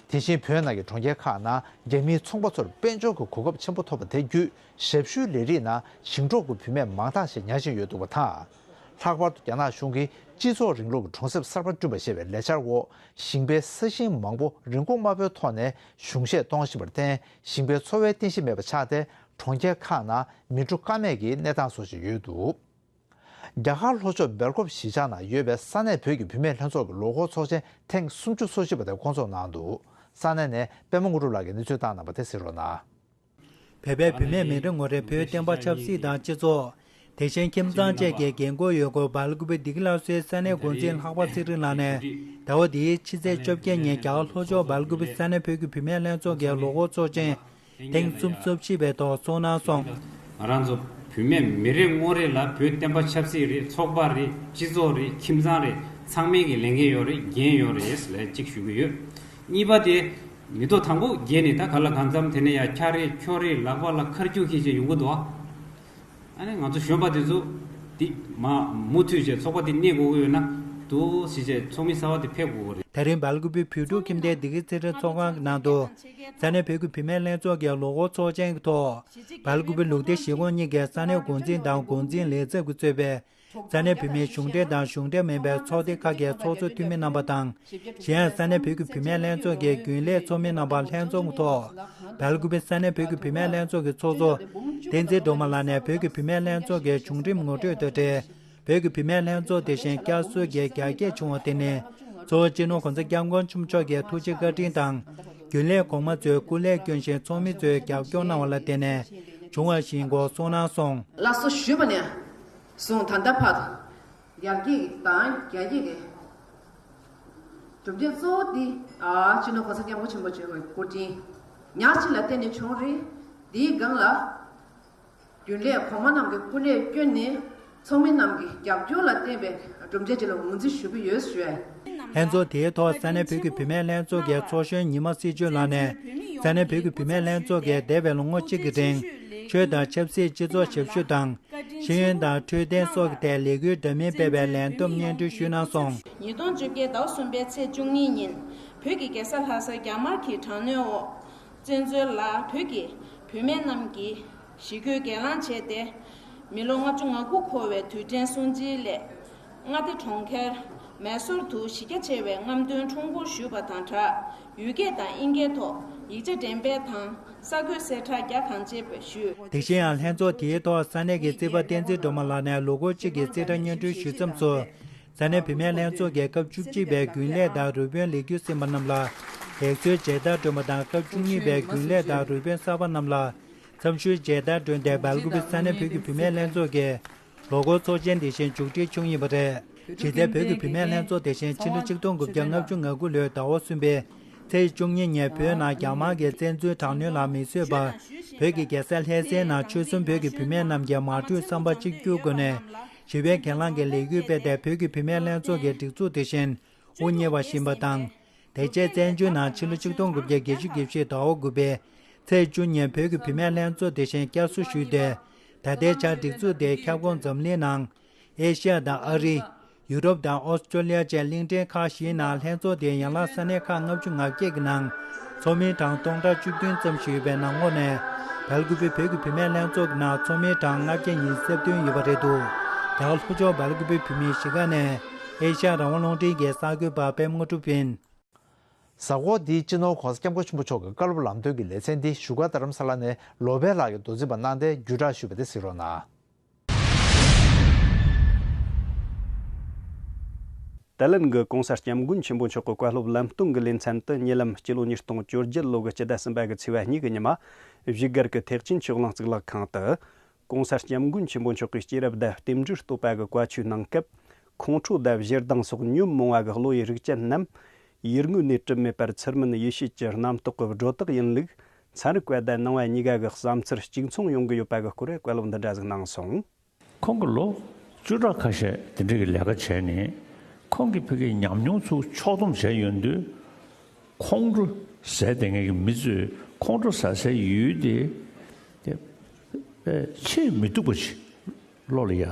དེ་བཞིན་བོད་ནང་གི་གྲོང་ཁྱེར་ཁག་ནང་རྒྱ་མིའི་ཚོང་པ་ཚོར་དཔལ་འབྱོར་གྱི་གོ་སྐབས་ཆེན་པོ་ཐོབ་པ་དེ་བརྒྱུད་ཞབས་ཞུའི་ལས་རིགས་ནང་ཞིང་འབྲོག་གི་བུད་མེད་མང་དག་ཞིག་ཉར་བཞིན་ཡོད་འདུག་པ་དང་། ལྷག་པར་དུ་རྒྱ་ནག་གཞུང་གིས་སྤྱི་ཚོགས་རིང་ལུགས་ཀྱི་གྲོང་གསེབ་གསར་པ་བསྐྲུན་པ་ཞེས་པའི་ལས་འཆར་འོག་ཞིང་པའི་ས་ཞིང་མང་པོ་རིན་གོང་དམའ་པོའི་ཐོག་ནས་གཞུང་བཞེས་གཏོང་བཞིན་པར་བརྟེན། ཞིང་པའི་འཚོ་བའི་རྟེན་གཞི་མེད་པ་ཆགས་ཏེ། གྲོང་ཁྱེར་ཁག་ནང་མི་འགྲོ་ཀ་མེད་ཀྱི་གནས་སྟངས་བཟོ་བཞིན་ཡོད་འདུག་རྒྱ་གར་ལྷོ་ཕྱོགས་སྦེལ་ཀོབ་གཞིས་ཆགས་ནང་ཡོད་པའི་ས་གནས་བོད་ཀྱི་བུད་མེད་ལྷན་ཚོགས་ཀྱི་ལོ་འཁོར་ཚོགས་ཆེན་ཐེངས་སུམ་ཅུ་སོ་བཞི་པ་དེ་བསྐོང་ཚོགས་གནང་འདུག་ས་གནས་ནས་པད་མ་དངོས་གྲུབ་ལགས་ཀྱིས་གནས་ཚུལ་བཏང་གནང་བ་དེ་གཟིགས་རོགས་གནང་། བོད་པའི་བུད་མེད་མི་རེ་ངོ་རེས་བོད་བསྟན་པ་ཆབ་སྲིད་དང་སྤྱི་ཚོགས། དེ་བཞིན་ཁྱིམ་ཚང་བཅས་ཀྱི་འགན་འཁུར་ཡོད་སྐོར་སྦེལ་ཀོབ་བདེ་སྐྱིད་སླར་གསོའི་ས་གནས་འགོ་འཛིན་ལྷག་པ་ཚེ་རིང་ལགས་ནས། ཟླ་བ་འདིའི་ཕྱི་ཚེས་བཅོ་བརྒྱད་ཉིན་རྒྱ་གར་ལྷོ་ཕྱོགས་སྦེལ་ཀོབ་ས་གནས་བོད་ཀྱི་བུད་མེད་ལྷན་ཚོགས་ཀྱི་ལོ་འཁོར་ཚོགས་ཆེན་ཐེངས་སུམ་ཅུ་སོ་བཞི་པའི་ཐོག་ཚོགས་གནང་སོང་། ང་རང་ཚོ་བུད་མེད་མི་རེ་ངོ་རེ་ལ་བོད་བསྟན་པ་ཆབ་སྲིད་རེད། ཚོགས་པ་རེད། སྤྱི་ཚོགས་རེད། ཁྱིམ་ཚང་རེད། ཚང་མའི་གི་ལས་འགན་ཡོད་རེད། འགན་ཡོད་རེད་ལབ་གཅིག་ཞུ་གི་ཡོད། གཉིས་པ་དེ། མི་ཐོག་དང་པོ་བརྒྱད་ནས་ད་ག་ལ་གང་འཚམ་དེ་ནས་ཡ་འཁྱག་རེད། འཁྱོག་རེད། ལག་པ་ལ་འཁར་རྒྱུག་ཁྱེར་བྱས་ཡོང་གི་འདུག་ཨ་ནི་ང་ཚོ་གཞོན་པ་དེ་ཚོ་འདི་མ་མུ་མཐུད་བྱས་ཚོགས་པ་འདི་གནས་དགོས་ཀྱི་ཡོད་ན་འདུག་ཟེར་བྱས་ཚོགས་མི་གསར་པ་དེ་ཕེབས་དགོས་ཀྱི་རེད། ད་རིང་སྦེལ་ཀོབ་བོད་ཕྲུག་ཁྱིམ་སྡེ་བདེ་སྐྱིད་ཚེ་རིང་ཚོགས་ཁང་གི་ནང་དུ། ས་གནས་བོད་ཀྱི་བུད་མེད་ལྷན་ཚོགས་ཀྱི་ལོ་འཁོར་ཚོགས་ཆེན་གྱི་ཐོག་སྦེལ་ཀོབ་ལུགས་བདེ་གཞིས་ཁོངས་གཉིས་ཀྱི་ས་གནས་འགོ་འཛིན་དང་འགོ་འཛིན་ལས་ཚབ་ཀྱིས་གཙོས་པའི་ས་གནས་བུད་མེད་གཞུང་འབྲེལ་དང་གཞུང་འབྲེལ་མིན་པའི་ཚོགས་སྡེ་ཁག་གི་ཚོགས་གཙོ་འཐུས་མི་རྣམ་པ་དང་། གཞན་ཡང་ས་གནས་བོད་ཀྱི་བུད་མེད་ལྷན་ཚོགས་ཀྱི་རྒྱུན་ལས་ཚོགས་མི་རྣམ་པ་ལྷན་འཛོམས་ཐོག་སྦེལ་ཀོབ་ས་གནས་བོད་ཀྱི་བུད་མེད་ལྷན་ཚོགས་ཀྱི་ཚོགས་གཙོ་བསྟན་འཛིན་སྒྲོལ་མ་ལགས་ནས་བོད་ཀྱི་བུད་མེད་ལྷན་ཚོགས་ཀྱི་བྱུང་རིམ་ངོ་སྤྲོད་དང་འབྲེལ། བོད་ཀྱི་བུད་མེད་ལྷན་ཚོགས་དེ་བཞིན་བསྐྱར་གསོ་གྱི་རྒྱ་སྐྱེད་བྱུང་བ་དེ་ནི་གཙོ་བོ་སྤྱི་ནོར་༸གོང་ས་༸སྐྱབས་མགོན་ཆེན་པོ་མཆོག་གི་ཐུགས་རྗེ་བཀའ་དྲིན་དང་། རྒྱུན་ལས་གོང་མ་ཚོས་སྐུ་ལས་བསྐྱོན་ཞིང་ཚོགས་མི་ཚོས་རྒྱབ་སྐྱོར་གནང་བ་ལ་བརྟེན་ནས་བྱུང་བ་ཞིག་ཡིན་སྐོར་གསུངས་གནང་སོང་། ལགས་སོ་ཞུས་པ་ནས་བཟུང་ད་ལྟ་བར་དུ་རྒྱ་སྐྱེད་དང་རྒྱ་སྐྱེད་ཀྱི་གྲུབ་འབྲས་གཙོ་བོ་འདི་ཨ་སྤྱི་ནོར་༸གོང་ས་༸སྐྱབས་མགོན་ཆེན་པོ་མཆོག་གི་སྐུ་དྲིན་ཉག་གཅིག་ལ་བརྟེན་ནས་བྱུང་རེད། འདིའི་སྒང་ལ། རྒྱུན་ལས་གོང་མ་རྣམས་ཀྱིས་སྐུ་ལས་བསྐྱོན་ནས་ཚོགས་མི་རྣམས་ཀྱི་རྒྱབ་སྐྱོར་ལ་བརྟེན་པའི་གྲུབ་འབྲས་ཅིག་ལ་ངོས་འཛིན་ཞུ་གི་ཡོད་ཞུ་ཡ་ཡིན། ལྷན་ཚོགས་དེའི་ཐོག་ས་གནས་བོད་ཀྱི་བུད་མེད་ལྷན་ཚོགས་ཀྱི་ཚོགས་གཞོན་ཉི་མ་སྲིད་གཅོད་ལགས་ནས་ས་གནས་བོད་ཀྱི་བུད་མེད་ལྷན་ཚོགས་ཀྱིས་འདས་པའི་ལོ་ངོ་གཅིག་གི་རིང་ཆོས་དང་ཆབ་སྲིད། སྤྱི་ཚོགས་ཞབས་ཞུ་དང་ཤེས་ཡོན་དང་འཕྲོད་བསྟེན་སོགས་ཀྱི་ཐད་ལས་འགུལ་འདྲ་མིན་སྤེལ་བའི་ལས་བསྡོམས་སྙན་སྒྲོན་ཞུས་གནང་སོང་། ཉིས་སྟོང་བཅོ་བརྒྱད་ཟླ་བ་གསུམ་པའི་ཚེས་བཅུ་གཉིས་ཉིན་བོད་ཀྱི་རྒྱལ་ས་ལྷ་ས་རྒྱ་དམར་གྱི་དྲག་གནོན་འོག་བཙན་འཛུལ་ལ་བོད་ཀྱི་བུད་མེད་རྣམས་ཀྱིས་ཞི་རྒོལ་སྒེར་ལངས་བྱས་ཏེ། མི་ལོ་ལྔ་བཅུ་ང་དགུ་འཁོར་བའི་དུས་དྲན་སྲུང་བརྩིའི་སླད། མངའ་སྡེ་གྲོང་ཁྱེར་མེ་སོར་དུ་གཞི་རྒྱ་ཆེ་བའི་རྔམ་སྟོན་ཁྲོམ་སྐོར་ཞུས་པ་དང་སྦྲགས། ཡུལ་སྐད་དང་དབྱིན་སྐད་ཐོག་ཡིག་ཆ་འགྲེམས་སྤེལ་དང་གསར་འགོད་གསལ་བསྒྲགས་རྒྱ་གང་ཆེ་ཞུས། དེ་བཞིན་ཡང་ལྷན་ཚོགས་དེའི་ཐོག་ས་གནས་ཀྱི་རྩིས་པ་བསྟན་འཛིན་སྒྲོལ་མ་ལགས་ནས་ལོ་འཁོར་གཅིག་གི་རྩིས་ཁྲ་སྙན་སྒྲོན་ཞུས་མཚམས་སུ། ས་གནས་བུད་མེད་ལྷན་ཚོགས་ཀྱི་སྐབས་བཅུ་གཅིག་པའི་རྒྱུན་ལས་དང་རུ་དཔོན་ལས་འཁྱུར་ཟིན་པ་རྣམས་ལ་ལེགས་གསོལ་མཇལ་དར་སྒྲོན་པ་དང་། སྐབས་བཅུ་གཉིས་པའི་རྒྱུན་ལས་དང་རུ་དཔོན་གསར་པ་རྣམས་ལ་འཚམས་ཞུའི་མཇལ་དར་སྒྲོན་ཏེ། སྦེལ་ཀོབ་ས་གནས་བོད་ཀྱི་བུད་མེད་ལྷན་ཚོགས་ཀྱི་ལོ་འཁོར་ཚོགས་ཆེན་དེ་བཞིན་མཇུག་སྒྲིལ་བྱུང་ཡོད་པ་རེད། གཞི་རྩའི་བོད་ཀྱི་བུད་མེད་ལྷན་ཚོགས་དེ་བཞིན་ཕྱི་ལོ་ཆིག་སྟོང་དགུ་བརྒྱ་ལྔ་བཅུ་ང་དགུ་ལོའི་ཟླ་བ་གསུམ་པའི་ཚེས་བཅུ་གཉིས་ཉིན་བོད་ནང་རྒྱ་དམར་གྱི་བཙན་འཛུལ་དྲག་གནོན་ལ་མི་བཟོད་པར། བོད་ཀྱི་རྒྱལ་ས་ལྷ་སའི་ནང་ཆོལ་གསུམ་བོད་ཀྱི་བུད་མེད་རྣམས་ཀྱིས་མ་གྲོས་བསམ་པ་གཅིག་གྱུར་སྒོ་ནས་ཞི་བའི་གྱེན་ལངས་ཀྱི་ལས་འགུལ་སྤེལ་ཏེ། བོད་ཀྱི་བུད་མེད་ལྷན་ཚོགས་ཀྱི་སྒྲིག་འཛུགས་དེ་བཞིན་དབུ་བརྙེས་པ་ཞིག་ཡིན་པ་དང་། དེ་རྗེས་བཙན་བྱོལ་ནང་ཕྱི་ལོ་ཆིག་སྟོང་དགུ་བརྒྱ་བརྒྱད་ཅུ་གྱ་བཞི་ཟླ་བ་དགུ་པའི་ཚེས་བཅུ་ཉིན་བོད་ཀྱི་བུད་མེད་ལྷན་ཚོགས་དེ་བཞིན་བསྐྱར་གསོ་ཞུས་ཏེ། ད་ལྟའི་ཆར་སྒྲིག་འཛུགས་དེའི་ཁྱབ་ཁོངས་འཛམ་གླིང་ནང་། ཨེ་ཤི་ཡ་དང་ཨ་རི། ཡུ་རོབ་དང་ཨོ་སི་ཀྲོ་ལི་ཡ་བཅས་གླིང་ཕྲན་ཁག་བཞིའི་ནང་ལྷན་ཚོགས་དེའི་ཡན་ལག་ས་གནས་ཁག་ལྔ་བཅུ་ང་བརྒྱད་ཀྱི་ནང་ཚོགས་མིའི་གྲངས་སྟོང་ཕྲག་བཅུ་བདུན་ཙམ་ཞིག་ཡོད་པའི་ནང་ལོགས་ནས། སྦེལ་ཀུ་པེ་བོད་ཀྱི་བུད་མེད་ལྷན་ཚོགས་ཀྱི་ནང་ཚོགས་མིའི་གྲངས་ལྔ་བརྒྱ་ཉི་ཤུ་རྩ་བདུན་ཡོད་པ་རེད་འདུག་རྒྱ་གར་ལྷོ་ཕྱོགས་སྦེལ་ཀུ་པེ་བོད་མིའི་གཞིས་ཀ་ནས་ཨེ་ཤ་ཡ་རང་དབང་རླུང་འཕྲིན་གྱི་གསར་འགོད་པ་པད་མ་དངོས་གྲུབ་ཡིན། གཟའ་འཁོར་འདིའི་སྤྱི་ནོར་༧གོང་ས་༧སྐྱབས་མགོན་ཆེན་པོ་མཆོག་གི་བཀའ་སློབ་ལམ་སྟོན་གྱི་ལེ་ཚན་འདི་བཞུགས་སྒར་རྡ་རམ་ས་ལ་ནས་ལོ་པཎ་ལགས་ཀྱིས་མདོ་འཛིན་པ་གནང་སྟེ་བརྒྱུད་བསྒྲགས་ཞུས་པ་དེ་གཟིགས་རོགས་གནང་། ཏཱ་ལན་གྱི་༧གོང་ས་༧སྐྱབས་མགོན་ཆེན་པོ་མཆོག་གི་བཀའ་སློབ་ལམ་སྟོན་གྱི་ལེ་ཚན་དུ་ཉེ་ལམ་སྤྱི་ལོ་ཉིས་སྟོང་བཅོ་བརྒྱད་ལོ་གི་སྤྱི་ཟླ་གསུམ་པ་གི་ཚེས་པ་གཉིས་ཀྱི་ཉི་མ། བཞུགས་སྒར་གྱི་ཐེག་ཆེན་ཆོས་གླིང་གཙུག་ལག་ཁང་དུ། ༸གོང་ས་༧སྐྱབས་མགོན་ཆེན་པོ་མཆོག་གིས་སྐྱེས་རབས་དང་རྟེན་འབྲེལ་བསྟོད་པ་གི་བཀའ་ཆོས་གནང་སྐབས། ཁོང་ཁྲོ་དང་ཞེ་སྡང་སོགས་ཉོན་མོངས་པ་གི་བློ་ཡི་རིགས་ཅན་རྣམས། ཡུལ་དངོས་ནས་གྲུབ་མེད་པར་ཚུལ་མིན་ཡེ་ཤེས་ཀྱི་རྣམ་རྟོག་གི་སྒྲོ་བཏགས་ཡིན་ལུགས། ཚན་རིག་པ་དང་ནང་པ་གཉིས་ཀ་གི་བསམ་ཚུལ་གཅིག་མཚུངས་ཡོང་གི་ཡོད་པ་གི་སྐོར་བཀའ་སློབ་འདི་འདྲ་ཟིག་གནང་སོང་། ཁོང་གིས་ལོ་བཅུ་ཕྲག་ཁ་ཤས་དེ་འདྲའི་གི་ལས་ཀ་བྱས་ནས། ཁོང་གིས་ཕ་གིའི་ཉམས་མྱོང་ཚུར་ཕྱོགས་བསྡོམས་བྱས་ཡོང་དུས། ཁོང་ཁྲོ་ཟ་བསྡད་མཁན་གྱི་མི་ཚོས་ཁོང་ཁྲོ་ཟ་སའི་ཡུལ་དེ། དེ་ཆེས་མི་སྡུག་པ་ཞིག་བློ་ལ་ཡ་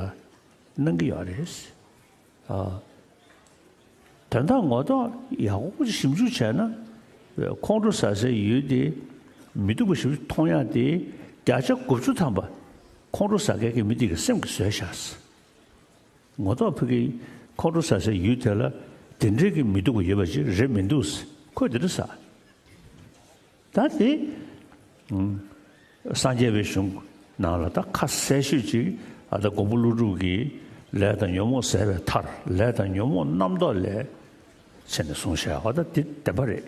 སྣང་གི་ཡོད་རེད། ཨ། དོན་དག་ངོ་ཐོག་ཡག་པོ་ཞིབ་འཇུག་བྱས་ན། ཁོང་ཁྲོ་ཟ་སའི་ཡུལ་དེ་མི་སྡུག་པ་ཞིག་མཐོང་ཡག་དེ་བརྒྱ་ཆ་དགུ་བཅུ་ཐམ་པ་ཁོང་ཁྲོ་ཟ་མཁན་གྱི་མི་དེ་གི་སེམས་ཀྱིས་བཟོས་བཞག་ངོ་ཐོག་ཕ་གིའི་ཁོང་ཁྲོ་ཟ་སའི་ཡུལ་དེ་ལ་དེ་འདྲའི་གི་མི་སྡུག་པ་ཡོད་པ་ཅིག་རེད་མི་འདུག་ཁོས་དེ་འདྲ་ཟ། ད་དེ། ཨུམ། སངས་རྒྱས་པའི་གཞུང་ནང་ལ་ད་ཁ་གསལ་ཤོས་ཅིག་ཨ་ད་མགོན་པོ་ཀླུ་སྒྲུབ་ཀྱིས་ལས་དང་ཉོན་མོངས་ཟད་པའི་མཐར། ལས་དང་ཉོན་མོངས་རྣམ་རྟོག་ལས། ཟེར་ནས་གསུངས་བཞག་ཨ་ད་དེ་བདེན་པ་རེད།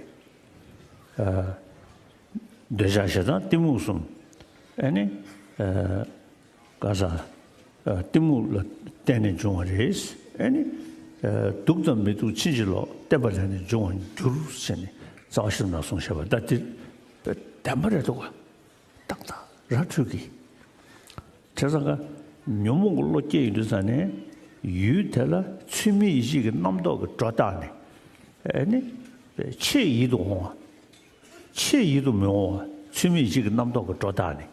ཨ། འདོད་ཆགས་ཞེ་སྡང་གཏི་མུག་གསུམ། ཨ་ནི། ཨ། ག་ས། ཨ། གཏི་མུག་ལ་བརྟེན་ནས་འབྱུང་བ་རེད། ཨ་ནི། ཨ། སྡུག་དང་མི་སྡུག་ཕྱིན་ཅི་ལོག་བརྟེན་པ་ལས་ནི་འབྱུང་བར་འགྱུར་ཟེར་ནས་རྩ་བ་ཤིན་ཏུ་གསུངས་བཞག་པ་ད་དེ་བདེན་པ་རེད་འདུག་ག་ཏག་ཏག་ར་འཕྲོད་ཀྱི། བྱས་ཙང་ཀ་ཉོན་མོངས་ཀྱི་བློ་སྐྱེས་ཡོང་དུས་ཙང་ནས་ཡུལ་དེ་ལ་ཚུལ་མིན་ཡིད་བྱེད་ཀྱི་རྣམ་རྟོག་གི་སྒྲོ་བཏགས་ནས། ཨ་ནི། ཆེས་ཡིད་དུ་འོང་བ། ཆེས་ཡིད་དུ་མི་འོང་བ་ཚུལ་མིན་ཡིད་བྱེད་ཀྱི་རྣམ་རྟོག་གི་སྒྲོ་བཏགས་ནས།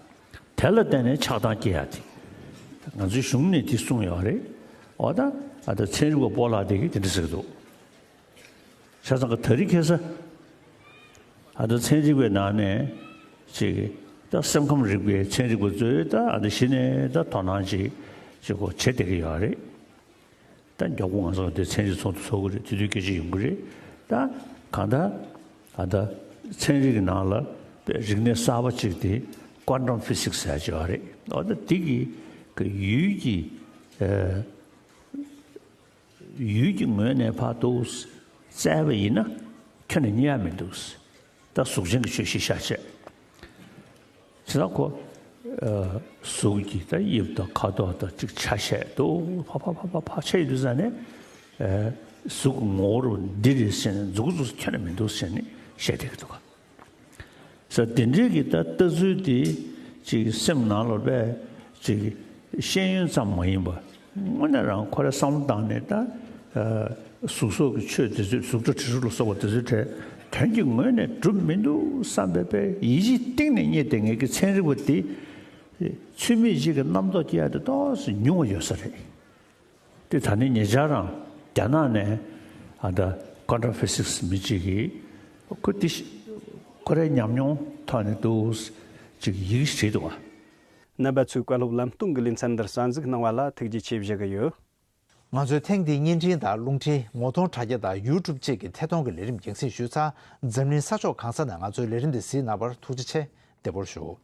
དེ་ལ་བརྟེན་ནས་ཆགས་སྡང་སྐྱེ་ཡ་དེ། ང་ཚོའི་གཞུང་ནས་དེ་གསུངས་ཡོད་རེད། འོ་ད་ཨ་ད་ཚན་རིག་པ་སྤོ་ལགས་དེ་གིས་དེ་འདྲ་ཟེར་གྱི་འདུག་བྱས་ཙང་ཀ་དེ་རིང་ཁ་སང་ཨ་ད་ཚན་རིག་པའི་ནང་ནས་ཅིག་ད་སེམས་ཁམས་རིག་པའི་ཚན་རིག་པ་ཚོས་ད་ཨ་ད་གཞི་ནས་ད་དོ་སྣང་ཅིག་ཅིག་གོ་བྱེད་བསྡད་ཀྱི་ཡོད་རེད། ད་མགྱོགས་པོ་ང་ཚོ་འདི་ཚན་རིག་ཚོགས་འདུ་ཚོགས་ཀྱི་རེད། དེ་དུས་སྐད་ཆ་ཡོང་གི་རེད། ད་གང་ལྟར་ཨ་ད་ཚན་རིག་གི་ནང་ལ་རིག་གནས་གསར་པ་ཅིག་དེ་ཀོན་ཊམ་ཕི་སིག་ཟེར་ཡ་ཅིག་ཡོད་རེད། འོ་ད་དེ་གི་གི་ཡུལ་གྱི་ཨ། ཡུལ་གྱི་ངོས་ནས་ཕར་འདུག་བཙལ་བ་ཡིན་ན་ཁྱོན་ནས་རྙེད་ཡ་མི་འདུག་ད་གཟུགས་ཅན་གྱི་ཆོས་ཤིག་ཤར་བྱས། བྱས་ཙང་ཁོ། ཨ། གཟུགས་ཀྱི་ད་དབྱིབས་དང་ཁ་དོག་དང་ཅིག་ཆ་ཤས་འདུག་ཕ་ཕ་ཕ་ཕ་ཕ་ཆ་ཡི་དུས་ཙ་ནས། ཨ། གཟུགས་ངོ་བོ་འདི་རེད་ཟེར་ནས་མཛུབ་གུ་ཁྱོན་ནས་མི་འདུག་ཟེར་ནས་བཤད་བསྡད་ཀྱི་འདུག་ག་ས་དེ་འདྲའི་གི་ད་ལྟ་ཚུལ་དེ་ཅིག་སེམས་ནང་ལ་དཔེ་ཅིག་ཤེས་ཡོན་ཙམ་མ་ཡིན་པ་དངོས་གནས་རང་ཁོ་རའི་བསམ་བློ་བཏང་ནས་ད་གཟུགས་སོགས་ཀྱི་ཆོས་དེ་ཚོས་གཟུགས་སྒྲ་དྲི་རོ་ལ་སོགས་པ་དེ་ཚོའི་གྲས་དོན་གྱི་ངོས་ནས་གྲུབ་མི་འདུག་བསམ་པའི་དཔེ་ཡིད་ཆེས་གཏིང་ནས་རྙེད་བསྡད་མཁན་གྱི་ཚན་རིག་པ་དེ་ཚུལ་མིན་ཡིད་བྱེད་ཀྱི་རྣམ་རྟོག་སྐྱེ་ཡ་དེ་ཏོག་ཙམ་ཉུང་བ་ཡོད་ས་རེད། དེ་ད་ནི་ཉེ་ཆར་རང་རྒྱ་ནག་ནས་ཨ་ད་ཀོན་ཊམ་ཕི་སིག་སི་མི་གཅིག་གིས་ཁོ་དེ་ཤི་ཁོ་རའི་ཉམས་མྱོང་ཐོག་ནས་འདུག་ཅིག་ཡི་གེ་བྲིས་འདུག་བ། རྣམ་པ་ཚོས་བཀའ་སློབ་ལམ་སྟོན་གྱི་ལེ་ཚན་འདིར་གསན་གཟིགས་གནང་བ་ལ་ཐུགས་རྗེ་ཆེ་ཞུ་གི་ཡོད། ང་ཚོས་ཐེངས་འདིའི་བརྙན་འཕྲིན་དང་རླུང་འཕྲིན་ངོ་གདོང་དྲ་རྒྱ་དང་ཡུ་ཊུབ་བཅས་ཀྱི་ཐད་གཏོང་གི་ལས་རིམ་རྒྱང་སྲིང་ཞུས་ཚར། འཛམ་གླིང་ས་ཕྱོགས་གང་ས་ནས་ང་ཚོའི་ལས་རིམ་འདི་གཟིགས་གནང་བར་ཐུགས་རྗེ་ཆེ། བདེ་པོར་བཞུགས།